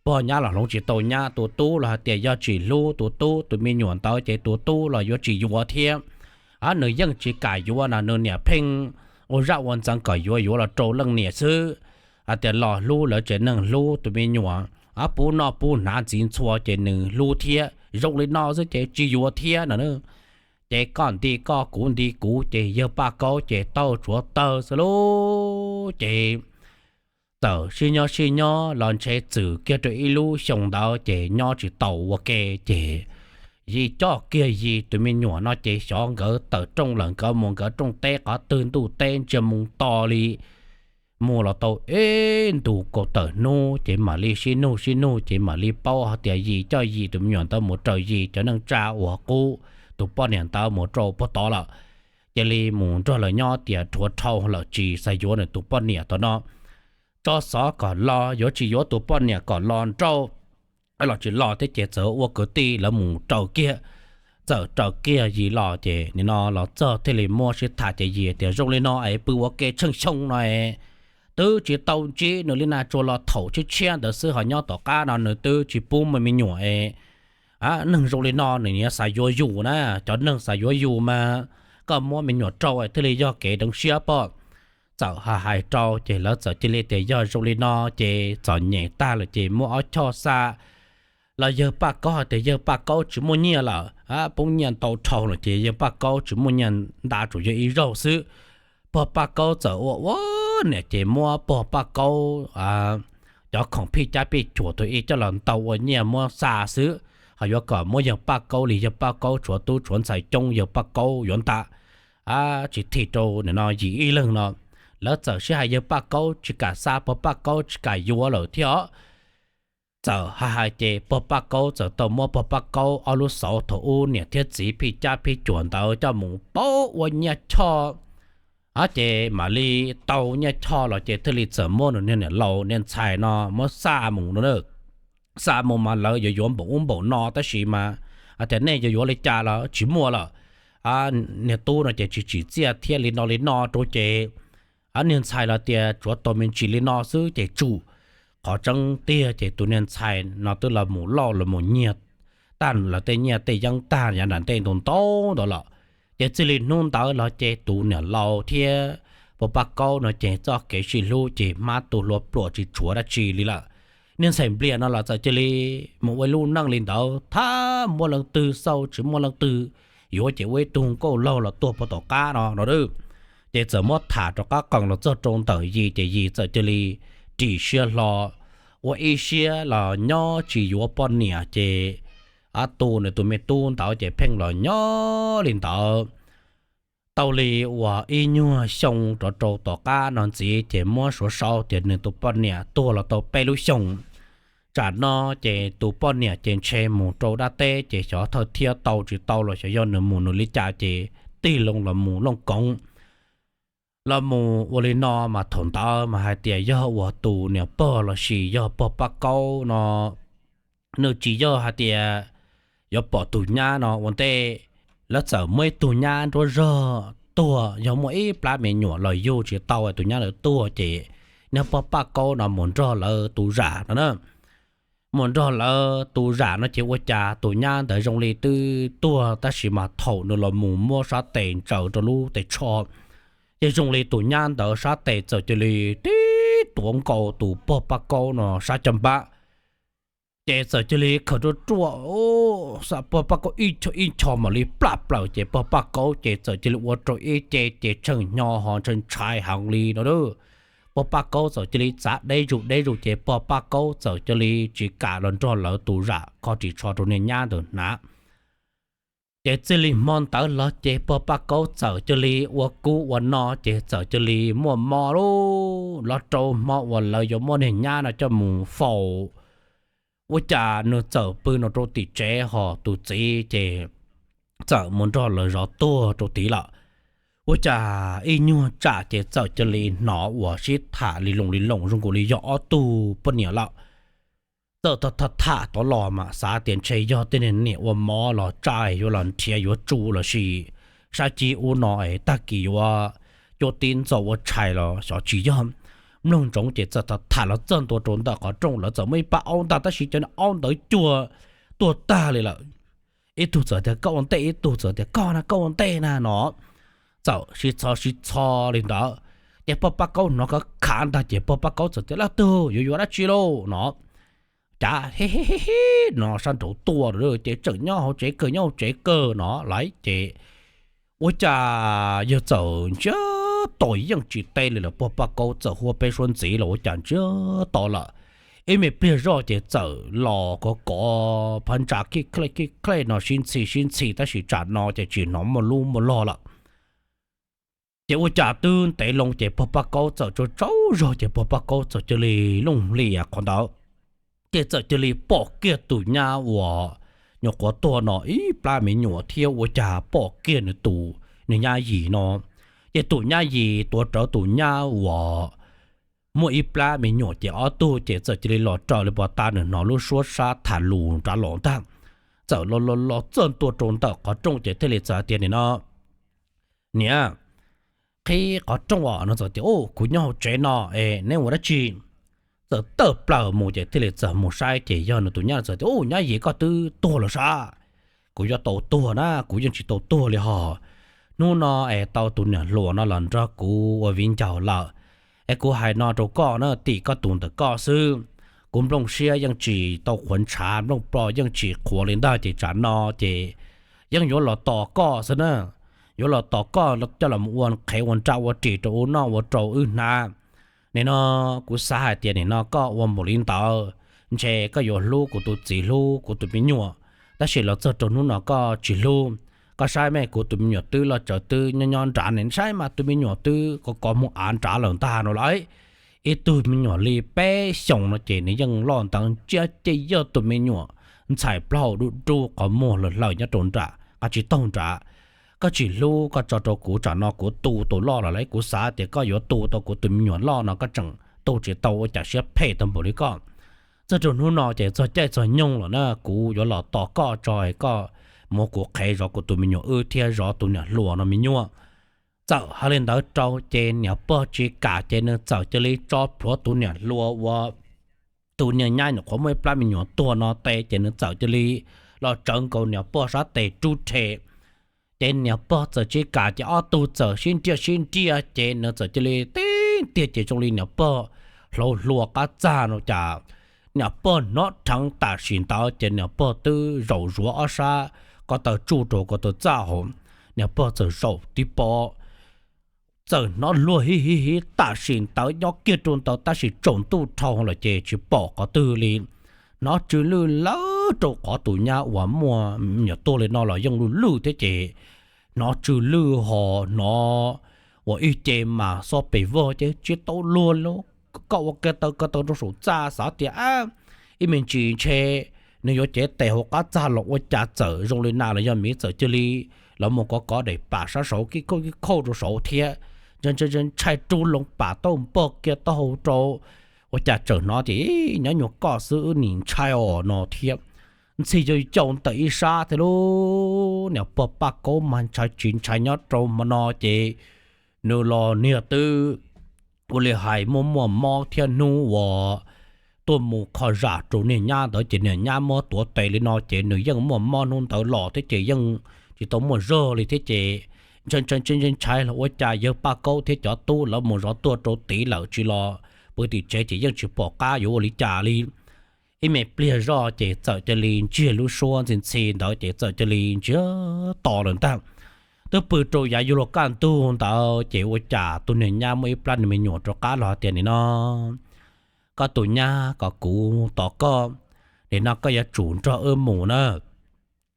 pog nyab los hloov tsis tau nyab, tus tub los hais tias yog tsis hlub tus tub tus me nyuam ntawd ces tus tub los yuav tsis yuav thiab. Nws yeej tsis kam yuav na, nws niam pheej ua zaj ua ntxeev kom yuav yuav los rau leej niam xwb. Hais tias los hlub lawv tsev neeg hlub tus me nyuam, pub noj pub hnav ntxiv ntxhua ces nws hlub thiab, zoo li no xwb ces tsis yuav thiab no. Ces koj nti koj kuv nti kuv ces yawg Paj Kaub ces taug tshuav tawg xwb lauj. Ces txawm sib nyob sib nyob los ntshe txwm kiag rau ib lub xyoo ntawd ces nyob tsis tau ua ke ces Yis coj kiag Yis tus me nyuam no ces xyov nkawd tawm rooj lawm nkawd mus nkawd rooj teb qhov twg ntuj teb ntsia moo to li. Mus los tau ib ntus kaum tawm hnub ces mam li sib nug sib nug ces mam li paub hais tias Yis coj Yis tus me nyuam ntawd mus raws Yis cov neej tsa uas qub tus poj niam ntawd mus rau puag tod lawm. Cia li mus nrog lawv nyob tias rhuav dhau lawm tsis xav yuav nws tus poj niam tom no. Tso xov kom los yuav tsis yuav tus poj niam kom los nrauj los tsis los thiab ces txawm ua kwv tij lawv mus raws kiag. txawm raws kiag Yis los ces nim no los txog thiaj li muab sib tham ces Yis tias zoo li no es pw ua ke tsheej xyoo no es twb tsis tau ntsib nws li na, tsuas los thaum tshiab tshiab ntawd xwb, ho nyob tom qab no nws twb tsis pub muaj me nyuam es neeg zoo li no nws yuav xav yuav yus na, cov neeg xav yuav yus mas koj muab me nyuam rau thiaj li yog kev deev siab pom. Txawm hais hais rau ces lawv txawm cia li tias yog zoo li no ces txom nyem tag lawm ces muab ob choj xa los yawg Paj Kaub, hais tias yawg Paj Kaub tsis muaj nyiaj lawm, poob nyiaj ntau dhau lawm ces yawg Paj Kaub tsis muaj nyiaj nta, tsuas yog ib zaug xwb. Pog Paj Kaub txawm ua ua niam ces muab pog Paj Kaub cov khoom phij cab phij cuam tus ib coj los ntau ua nyiaj muab xa xwb, ho yuav kom muab yawg Paj Kaub li, yawg Paj Kaub tshuav tub tshuav ntxhais coob, yawg Paj Kaub yuav nta tsis thim rau nim no Yis ib leeg no. Lawv txawm sib hais yawg Paj Kaub tsis kam xa, pog Paj Kaub tsis kam yuav lawm thiab os. Txawm hais hais ces pog Paj Kaub txawm tau muab pog Paj Kaub ob lub xauv thaum ub niam thiab txiv phij cab phij cuam ntawd coj mus pauv ua nyiaj choj. Ces mam li tau nyiaj choj los ces thiaj li txawm muab nws niag niam laus niag ntxhais no muab xa mus no. Xa mus mas lawv yuav yuav npaum ub npaum no tab sis mas hais tias nej yuav yuav li cas los tsis muaj lawm. Niag tub no ces tsis tsim txiaj thiab li no li no rau ces niag ntxhais los tias tsuav tau me ntsis li no xwb ces tsum. Qhov tseeb tiag ces tus niag ntxhais no twb los mus loj los mus nyiag tag lawv tej nyiaj tej yeeb tag yav nram ntej ntau ntau ntawd lawm. Ces txij li hnub ntawd los ces tus niam laus thiab pog Paj Kaub no ces txoj kev sib hlub ces hmab tu hlua pluam tsis tshuav dab tsi li lawm. Niag ntxhais Nplias no los txawm cia li mus ua ib lub neej li ntawd, thab muaj leej twg xauj tsis muaj leej twg yuav ces ua ib tug nkauj laug los tuag puag tom qab no no. Ces txawm muab tham rov qab qees los txog rau ntawm Yis ces Yis txawm cia li ris siab hlo ua ib siab los nyob tsis yuav poj niam ces tu nws tus me tub ntawd ces pheej los nyob li ntawd. Tau li uas ib nyuag xyoo rov rau tom qab no ntxiv ces muab suav sau tias nws tus poj niam tuag los tau peb lub xyoos. Tsam no ces tus poj niam ces ntshe mus rau dab teb ces xyov thawj thiab tau tsis tau los xyov yog nws mus nws li cas ces tig loo los mus Looj Koov. Los mus ua li no mas thaum ntawd mas hais tias yog uas tus niam pog los sis yog pog Paj Kaub no nws tsis yog hais tias yuav pom tus nyab no ua ntej. Lawv txawm muaj ib tug nyab nruab zog tuag, yog muaj ib plab me nyuam los yug tsis tau tus nyab ntawd tuag ces niag pog Paj Kaub no mus nrog lawv tus zam no na. Mus nrog lawv tus zam no ces ua cas tus nyab ntawd zoo li twb tuag tab sis mas thaum nws los mus muab sab tes ntsaws rau lub tes tsho ces zoo li tus nyab ntawd sab tes txawm cia li tib tuav nkaus tus pog Paj Kaub no sab caj npab. Ces txawm cia li khaws ruaj ruaj, pog Paj Kaub ib choj ib choj mam li plaj plaws ces pog Paj Kaub ces txawm cia li ua rau ib ce ces tshee hnyo ho ntshai ntshai heev li no. Pog Paj Kaub txawm cia li txav deb zus deb zus ces pog Paj Kaub txawm cia li tsis kam los nrog lawv tus zam kho ris tsho rau niag nyab ntawd hnav. Ces txij li hmo ntawd los ces pog Paj Kaub txawm cia li ua kub ua no ces txawm cia li muaj mob lub los rau hmo uas lawv yuav muab niag nyab no coj mus faus. Ua cas nws txawm pw no rau tim tsev ho tus txiv ces txawm mus nrog lawv zov tuag rau tid lawm. Ua cas ib nyuag tsam ces txawm cia li hnov uas sib tham li loos li loos zoo nkaus li yog ob tug poj niam lawm. Txawm tham tham tod los mas xav tias ntshe yog tej niag niam ua mob los tsam yuav los nrhiav yuav tsu los sis sab cib ub no es tag kis yuav cuab tib ntxo ua tshais los xyov tsis yog. Mloog ntsoov ces txawm tham tham los txog ntua rau ntawm qhov rooj, lawv txawm muaj ib pab aub ntag tab sis cov niag aub ntawd cuag tuag tag li lawm. Ib tug txawm tias koj ua ntej, ib tug txawm tias koj na, koj ua ntej na no. Txawm sib txho sib txho li ntawd ces pog Paj Kaub hnov khov khav ntag ces pog Paj Kaub txawm tias leej twg yuav yuav dab tsi lauj no. Cav he he he no sab nraud tuaj ces tseem nyob hauv tsev kawg, nyob hauv tsev kawg no lawm ces ua cas yawg txawm ntsiag to yeej tsis teb li lawm, pog Paj Kaub txawm hu peb suab ntxiv los ua cas ntsiag to lawm. Ib me pliag zoj ces txawm los kov kov phab ntsa khij khlej khij khlej no sib ntxhi sib ntxhi tab sis tsam no ces tsis hnov muaj lub muaj log lawm. Ces ua cas twb ntev loo ces pog Paj Kaub txawm tsaug tsaug zog ces pog Paj Kaub txawm cia li looj hlias qhov ntawd. Ces txawm cia li pom kiag tus nyab uas nyuam qhuav tuag no ib plab me nyuam thiab ua cas pom kiag nws tus, nws nyab Yis no. Ces tus nyab Yis tuav rawv tus nyab uas muaj ib plab me nyuam ces ob tug ces txawm cia li los raws li puag ta nws hnov lub suab sab tham lus nrad los ntag. txawm los los los txog ntua rau ntawm qhov rooj ces thiaj li txawm hais tias, Nim no, niam, qhib qhov rooj os. No txawm tias, Kuv nyob hauv tsev no es neb ua dab tsi? Txawm tawm plaws mus ces thiaj li txawm mus saib ces yog nws tus nyab txawm tias, Ub, nyab yim, koj twb tuag lawm sas. Kuv yuav tau tuag na, kuv yeej tsis tau tuag li hos. Hnub no es tau tus niam hluas no los nrog kuv ua viv ncaus lawm. Es kuv hais no rau koj na, tim koj tus ntawm koj xwb. Kuv nplooj siab yeej tsis tau qhuav ntshav, nplooj plho yeej tsis qhuav li ntag, ces tsam no ces yeej yuav los tos koj xwb na. Yuav los tos koj coj los ua qhev ua nra ua ris rau wb noj ua rau wb hnav. Nim no kuv xav hais tias nim no koj ua npaum li ntawd, ntshe koj yuav hlub kuv tus txiv, hlub kuv tus me nyuam, tab sis los txog rau hnub no koj tsis hlub. Koj saib mas, kuv tus me nyuam twb loj tsawv twb nyob nyob nrad ne, saib mas tus me nyuam twb kov kov muag av nrad lawm ntag no lauj. Ib tug me nyuam li peb xyoos no ces nws yeej loj ntev tsiab ceg, yog tus me nyuam ntxhais plaub du du qhov muag hlaws hlaws nyob rau nram qab tsib taug nrad. Koj tsis hlub, koj tso rau kuv, tsam no kuv tu tau loj lawm lauj. Kuv xav tias koj yuav tu tau kuv tus me nyuam loj no, koj tseem tu tsis tau, ua cas siab phem tau npaum li koj. Txog rau hnub no ces txog caij txog nyoog lawm na, kuv yuav los tos koj tso, koj muab kuv qhev zov kuv tus me nyuam wb thiab zov tus niam hluas no me nyuam. Txawm hais li ntawd rau ces niam pog tsis kam ces nws txawm cia li tso plhuav tus niam hluas uas tus niag nyab nyuam qhuav muaj ib plab me nyuam tuag no tes ces nws txawm cia li los tsawv nkaus niam pog sab tes rub rhe. Ces niam pog txawm tsis kam ces ob tug txawm sib nriaj sib nriaj ces nws txawm cia li tib tiag ces zoo li niam pog hlauv hlua qab txag no cas niam pog hnov rheev tam sim ntawd ces niam pog twb zaum zuav ob sab ko taw tsuj rau ko taw txaj hauv, niam pog txawm zaum tib pob. Txawm hnov luag hiv hiv hiv tam sim ntawd nyob kiag rau ntawd tab sis tsaus ntuj dhau lawm ces tsis pom qhov twg li. Hnov tsw lwj lawv rau qhov tus nyab uas muaj me nyuam tuag li no los yeej lwj lwj thiab ces hnov tsw lwj ho hnov ua ib ce mas xob pes vog ces tsis tau luag li. Koj ua ko taw ko taw rau saum txaj xav tias ib me ntsis ntshe nws yuav cev tes hauv qab txag los ua cas txawm zoo li na los yog miv txawm cia li los mus kov kov daim pam sab saud kib khauj kib khauj rau saud thiab. Ntshai ntshai rub loo pam tauj npog kiag taub hau rau, ua cas txawm hnov tias nyob nyuag koj xwb wb nim ntshai os no thiab. Ntxhi yau caum ntawm ib sab thiab lub niam pog Paj Kaub mas ntshai tsis ntshai nyob rau hmo no ces nws los niag twb ua li hais muaj muaj mob thiab hnub uas tuaj mus kho zam rau niag nyab ntawd ces niag nyab muab tuav tes li no ces nws yeej muaj mob hnub ntawd los thiab ces yeej tsis tau muaj zog li thiab ces ntshai ntshai ntshai ntshai los ua cas yawg Paj Kaub thiab cov tub lawv mus zov tuag rau tid lawm tsis los pw tim tsev ces yeej tsis pom qab yuav ua li cas li. Ib me pliag zoj ces txawm cia li ntsiag lub suab ntxhi ntxhi ntawd ces txawm cia li ntsiag to lawm ntag. Twb pw rau yav yuav luag kaj ntug ntawd ces ua cas tus niag nyab muaj ib plab nws me nyuam rov qab los hais tias nim no koj tus nyab kom kuv tos koj, nim no koj yuav tsum nrog wb mus na.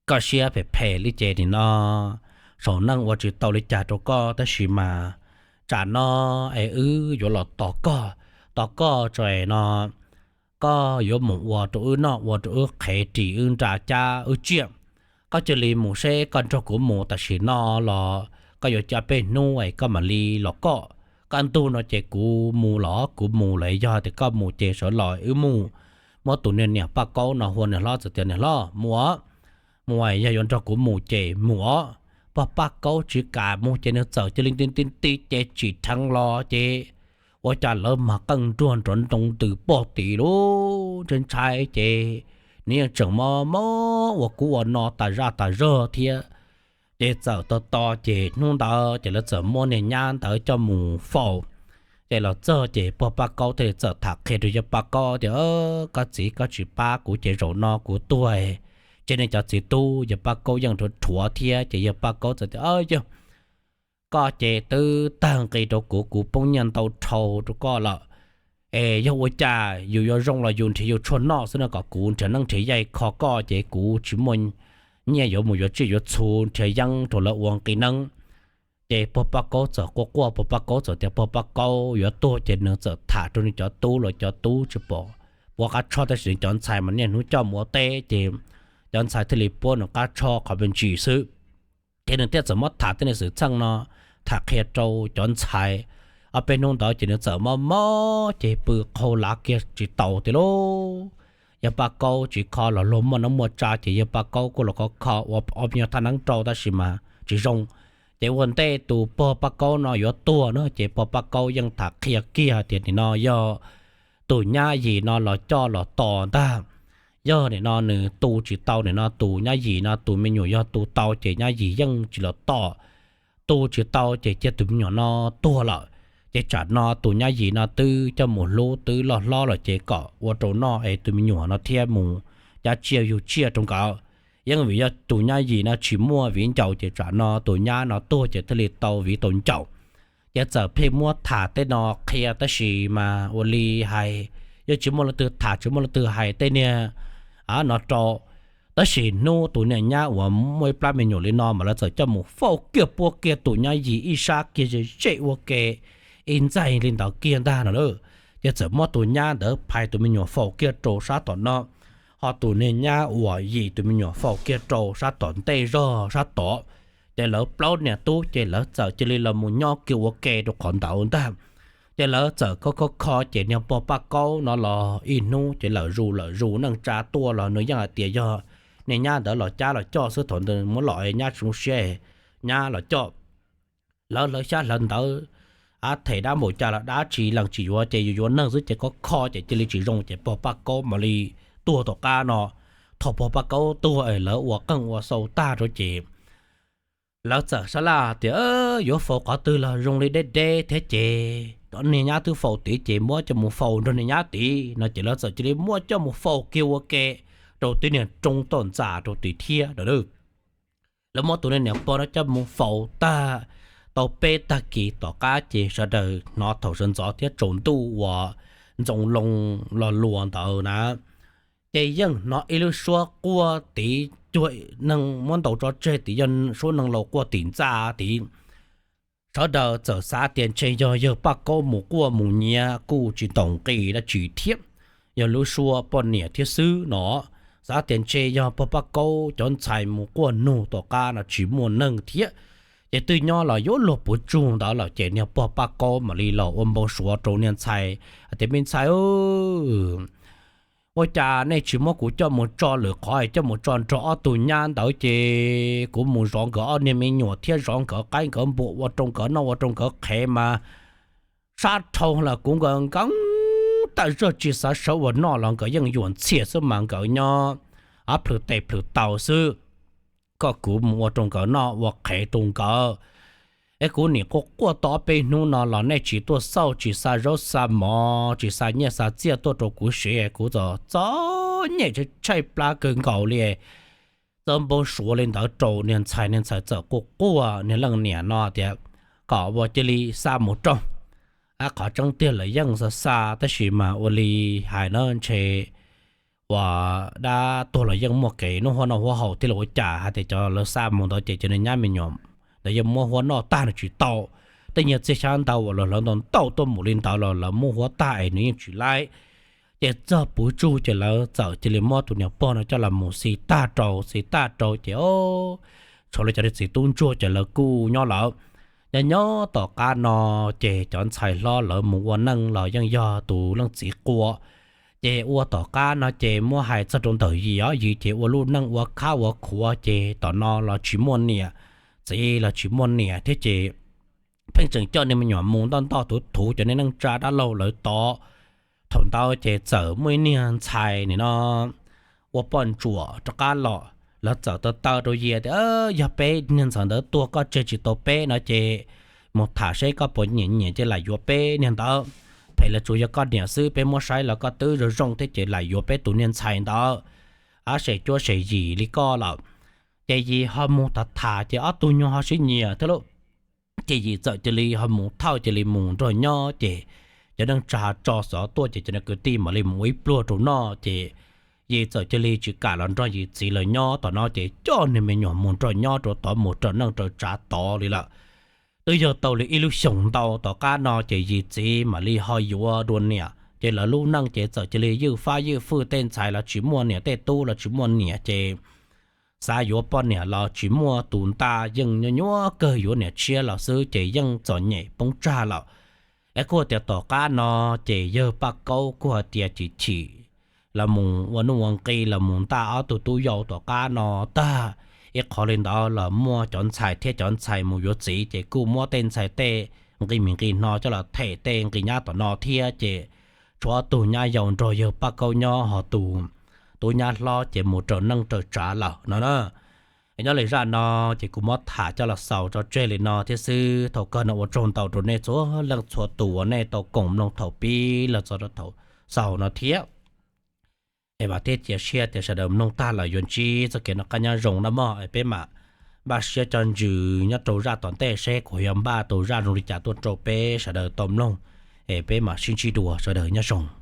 Koj siab phem phem li ces nim no saum neej ua tsis tau li cas rau koj tab sis mas tsam no es wb yuav los tos koj, tos koj tso es no koj yuav mus ua rau wb noj ua rau wb qhev ris wb nra cab wb tsiaj. Koj cia li mus seb koj nrog kuv mus tam sim no los koj yuav cab peb hnub es koj mam li los koj. Kaj ntug no ces kuv mus los kuv mus lawm, yog tias koj mus ces sawv los wb mus. Muab tus niag niam Paj Kaub no hu niam hlob txawm tias niam hlob mus os, mus yog yuav nrog kuv mus ces mus os. Pog Paj Kaub tsis kam mus ces nws txawm cia li nti nti nti ces tsim dheev los ces ua cas lawv mas qeej nruas nrov ntoo ntws pog tim lub ntshai ntshai ces nws yeej tseem mob mob ua kub ua no tas zaj tas zog thiab. Ces txawm tos tos ces hnub ntawd ces lawv txawm muab niag nyab ntawd coj mus faus. Ces los txog ces pog Paj Kaub thiaj li txawm tham qhia rau yawg Paj Kaub tias, Koj txiv, koj tsis pab kuv ces zaum no kuv tuag ces nej cov txiv tub. Yawg Paj Kaub yeej rhuav rhuav thiab ces yawg Paj Kaub txawm tias, Yog koj ces twb tag nqi rau kuv, kuv poob nyiaj ntau dhau rau koj lawm. Es yog ua cas yus yuav zoo los yus nrhiav yus tshuaj noj xwb no, kom kuv nrhiav neeb nrhiav yaig kho koj ces kuv tsis muaj nyiaj yuav mus yuav tsiaj yuav txhu nrhiav yeeb rau lawv ua nqi neeb. Ces pog Paj Kaub txawm quaj quaj, pog Paj Kaub txawm tias pog Paj Kaub yuav tuag ces nws txawm tham rau nws cov tub los cov tub tsis pom puav qab tsho tab sis nws cov ntxhais mas niaj hnub coj mus ua teb ces cov ntxhais thiaj li puab nws qab tsho qhov me ntsis xwb. Ces nws thiaj txawm muab tham tej niag xwm txheej no tham qhia rau cov ntxhais. Ob peb hnub ntawd ces nws txawm mob mob ces pw qhau lav kiag tsis taus tiag lauj. yawg Paj Kaub tsis kho los luag muaj neeb muaj tsa ces yawg Paj Kaub kuj los kho kho ua ob peb nyuag thaj neeb rau tab sis mas tsis zoo. Ces ua ntej tus pog Paj Kaub no yuav tuag na ces pog Paj Kaub yeej tham qhia kiag tias nim no yog tus nyab yim no los coj los tos ntag. Yog nim no nws tu tsis tau nim no tus nyab yim no tus me nyuam yog tu tau ces nyab yim yeej tsis los tos. Tu tsis tau ces cia tus me nyuam no tuag lawm. Ces tsam no tus nyab yim no twb coj mus hlub twb loj hlob lawm ces kom ua rau noj es tus me nyuam no thiaj mus cab tsiaj yug tsiaj rau nkawd. Yeej vim yog tus nyab yim no tsis muaj viv ncaus ces tsam no tus nyab no tuag ces thiaj li tau viv tau ncaus. Ces txawm pheej muab tham tej no qhia tab sis mas ua li hais yeej tsis muaj leej twg tham tsis muaj leej twg hais tej niag no rau. Tab sis hnub tus niag nyab uas muaj ib plab me nyuam li no mas lawv txawm coj mus faus kiag puab kiag tus nyab yim ib sab kiag ze ze ua ke ib ntxaig li ntawd kiag ntag no lauj. Ces txawm muab tus nyab ntawd phais tus me nyuam faus kiag rau sab tom no, ho tus niag nyab uas yim tus me nyuam faus kiag rau sab tom ntej zog sab tod. Ces lawv plaub niam tub ces lawv txawm cia li los mus nyob kiag ua ke rau qhov ntawd ntag. Ces lawv txawm kho kho kho ces niag pog Paj Kaub no los ib hnub ces lawm zus lawm zus neej tsa tuaj los nws yeej hais tias yog niag nyab ntawd los cab los coj xwb thaum ntawd muab los nyab tsis zoo siab nyab los coj. Lawv hlawv xyab hlawv ntawv, a them dab npaum cas los dab tsis lees tsis yuav ces yuav yuav neeg xwb ces kho kho ces cia li tsis zoo ces pog Paj Kaub mam li tuag tom qab no. Thaum pog Paj Kaub tuag es lawv ua qeej ua xau tag rau ces lawv txawm sab laj tias yuav faus qhov twg los zoo li deb deb thiab ces cov niag nyab twb faus tid ces muab coj mus faus nrog niag nyab tid no ces lawv txawm cia li muab coj mus faus kiag ua ke rau tib niag roob toj ntxas rau tid thiab no. Lawv muab tus niag niam pog no coj mus faus tag tau peb tag kis tom qab ces sawv daws hnov thaum sawv ntxov thiab tsaus ntuj uas ntxoov loo los luas ntawd na, ces yeej hnov ib lub suab quaj tid cuag neeg muab ntaus tso tseg tid, yog suab neeg laus quaj tim ntxa tid. Sawv daws txawm xav tias ntshe yog yawg Paj Kaub mus quaj mus nyiav kuj tsis ntaus nqi dab tsi thiab, yog lub suab poj niam thiab xwb no. Xav tias ntshe yog pog Paj Kaub cov ntxhais mus quaj nug tom qab no tsis muaj neeg thiab. Ces twb nyob los yuav luag puv tsug ntawd lawm ces niag pog Paj Kaub mam li los ua npau suav rau niag ntxhais hais tias, me ntxhais, ua cas nej tsis muab kuv coj mus tso lwm qhov es coj mus tso nrog ob tug nyab ntawd ces kuv mus zov nkawd ob niag me nyuam thiab zov nkawd qaib nkawd npua ua rau nkawd noj ua rau nkawd qhev mas sab dhau los kuv nkawd nkees tawm zog tsis xav sawv ua noj los nkawd yeej yuam ntxhias xwb mas nkawd nyob plhws tes plhws taw xwb. Koj kuv mus ua rau nkawd noj ua qhev rau nkawd es kuv nim quaj quaj tau ob peb hnub no los nej tsis tuaj xauj tsis xa zaub xa mov tsis xa nyiaj xa txiaj tuaj rau kuv siv, kuv txom txom nyem tshaib plab kawg nkaus li. Txawm npau suav li ntawd rau niag ntxhais, niag ntxhais txawm quaj quaj niag leej niam no tias kom ua cia li xa mus rau qhov tseeb tiag lawv yeej xa xa tab sis mas ua li hais na ntshe uas dab tuag los yeej muaj kev noj huab noj huab haus thiab los ua cas hais tias cov lawv xa mus ntawd ces cov niag nyab me nyuam ntawd yeej muab huab noj tag nws tsis tau. Tej nyiaj txiag xyab ntawv uas los hlawv ntau ntau tuaj mus li ntawd los lawv muab huab tag es nws yeej tsis laib. Ces txog puv tsug ces lawv txawm cia li muab tus niam pog no coj los mus xi tag rau, xi tag rau ces tshuav li cov niag txiv tub ntsuag ces lawv kuj nyob lawm. Nyob nyob tom qab no ces cov ntxhais hlob lawv mus ua neej los yeej yog tus leej txiv qua. Ces ua tom qab no ces muab hais txog rau ntawm Yis os, Yis ces ua lub neej ua khab ua khuav ces tom no los tsis muaj niam, txiv los tsis muaj niam thiab ces pheej tseem coj niag me nyuam mus ntoj ntoj thuv thuv cov niag neej tsa dab laug lawv tod. Thaum ntawd ces txawm muaj ib niag ntxhais nim no ua poj ntsuam rov qab los, lawv txawm taw taw rau Yis tias, yog peb niag ntxhais ntawd tuag koj tseg tsis tau peb no ces mus tham seb koj puas nyiam nyiam ces lam yuav peb niag ntawd. Phem los tsuas yog koj niam xwb, peb muab saib los koj twb zoo zoo thiab ces lam yuav peb tus niag ntxhais ntawd, ab sem cuab sem yim li koj lawm. Ces Yis ho mus tham tham ces ob tug nyuag ho sib nyiam thiab lauj. Ces Yis txawm cia li ho mus thauj cia li mus nrog nyob ces cov neej tsa tso xov tuaj ces cov kwv tij mam li mus ua ib pluag rau noj ces Yis txawm cia li tsis kam los nrog Yis txiv lawv nyob tom no ces coj niag me nyuam mus nrog nyob rau tod mus raws neej raws tsav tod li lawm. Twb yog tau li ib lub xyoos ntau tom qab no ces Yis txiv mam li ho yuav dua niam ces lawv lub neej ces txawm cia li ywj fab ywj fwj, tej ntxhais los tsis muaj niam tej tub los tsis muaj niam ces xav yuav poj niam los tsis muaj tus nta, yeej nyuaj nyuaj kawg yuav niam tshiab los xwb ces yeej txom nyem poob tsag lawm. Es kuj tias tom qab no ces yawg Paj Kaub kuj hais tias chim chim los mus ua nuj ua nqi los mus ntaj ob tug tub yau tom qab no tag. Ib qho li ntawd los muaj cov ntxhais thiab cov ntxhais mus yuav txiv ces kuj muab tej ntxhais tej nqi mis nqi hno coj los them tej nqi nyab tom no thiab ces tshuav ob tug nyab yau nrog yawg Paj Kaub nyob ho tus tub nyab hlob ces mus raws neej raws tsav lawm no na. Nyob li zaj no ces kuv muab tham coj los xaus tso tseg li no thiab xwb. Thaum kawg no ua tsaug ntau rau nej txhua leej txhua tus uas nej tau koom mloog thaum pib los txog rau thaum xaus no thiab. Es vam thiab cia siab tias sawv daws mloog tag los yuav ntsib txoj kev noj qab nyob zoo no mog. Es peb mam npaj siab coj ntsws nyob rau zaj tom ntej seb kuv yuav npaj tau zaj zoo li cas tuaj rau peb sawv daws tau mloog. Es peb mam sib ntsib dua, sawv daws nyob zoo.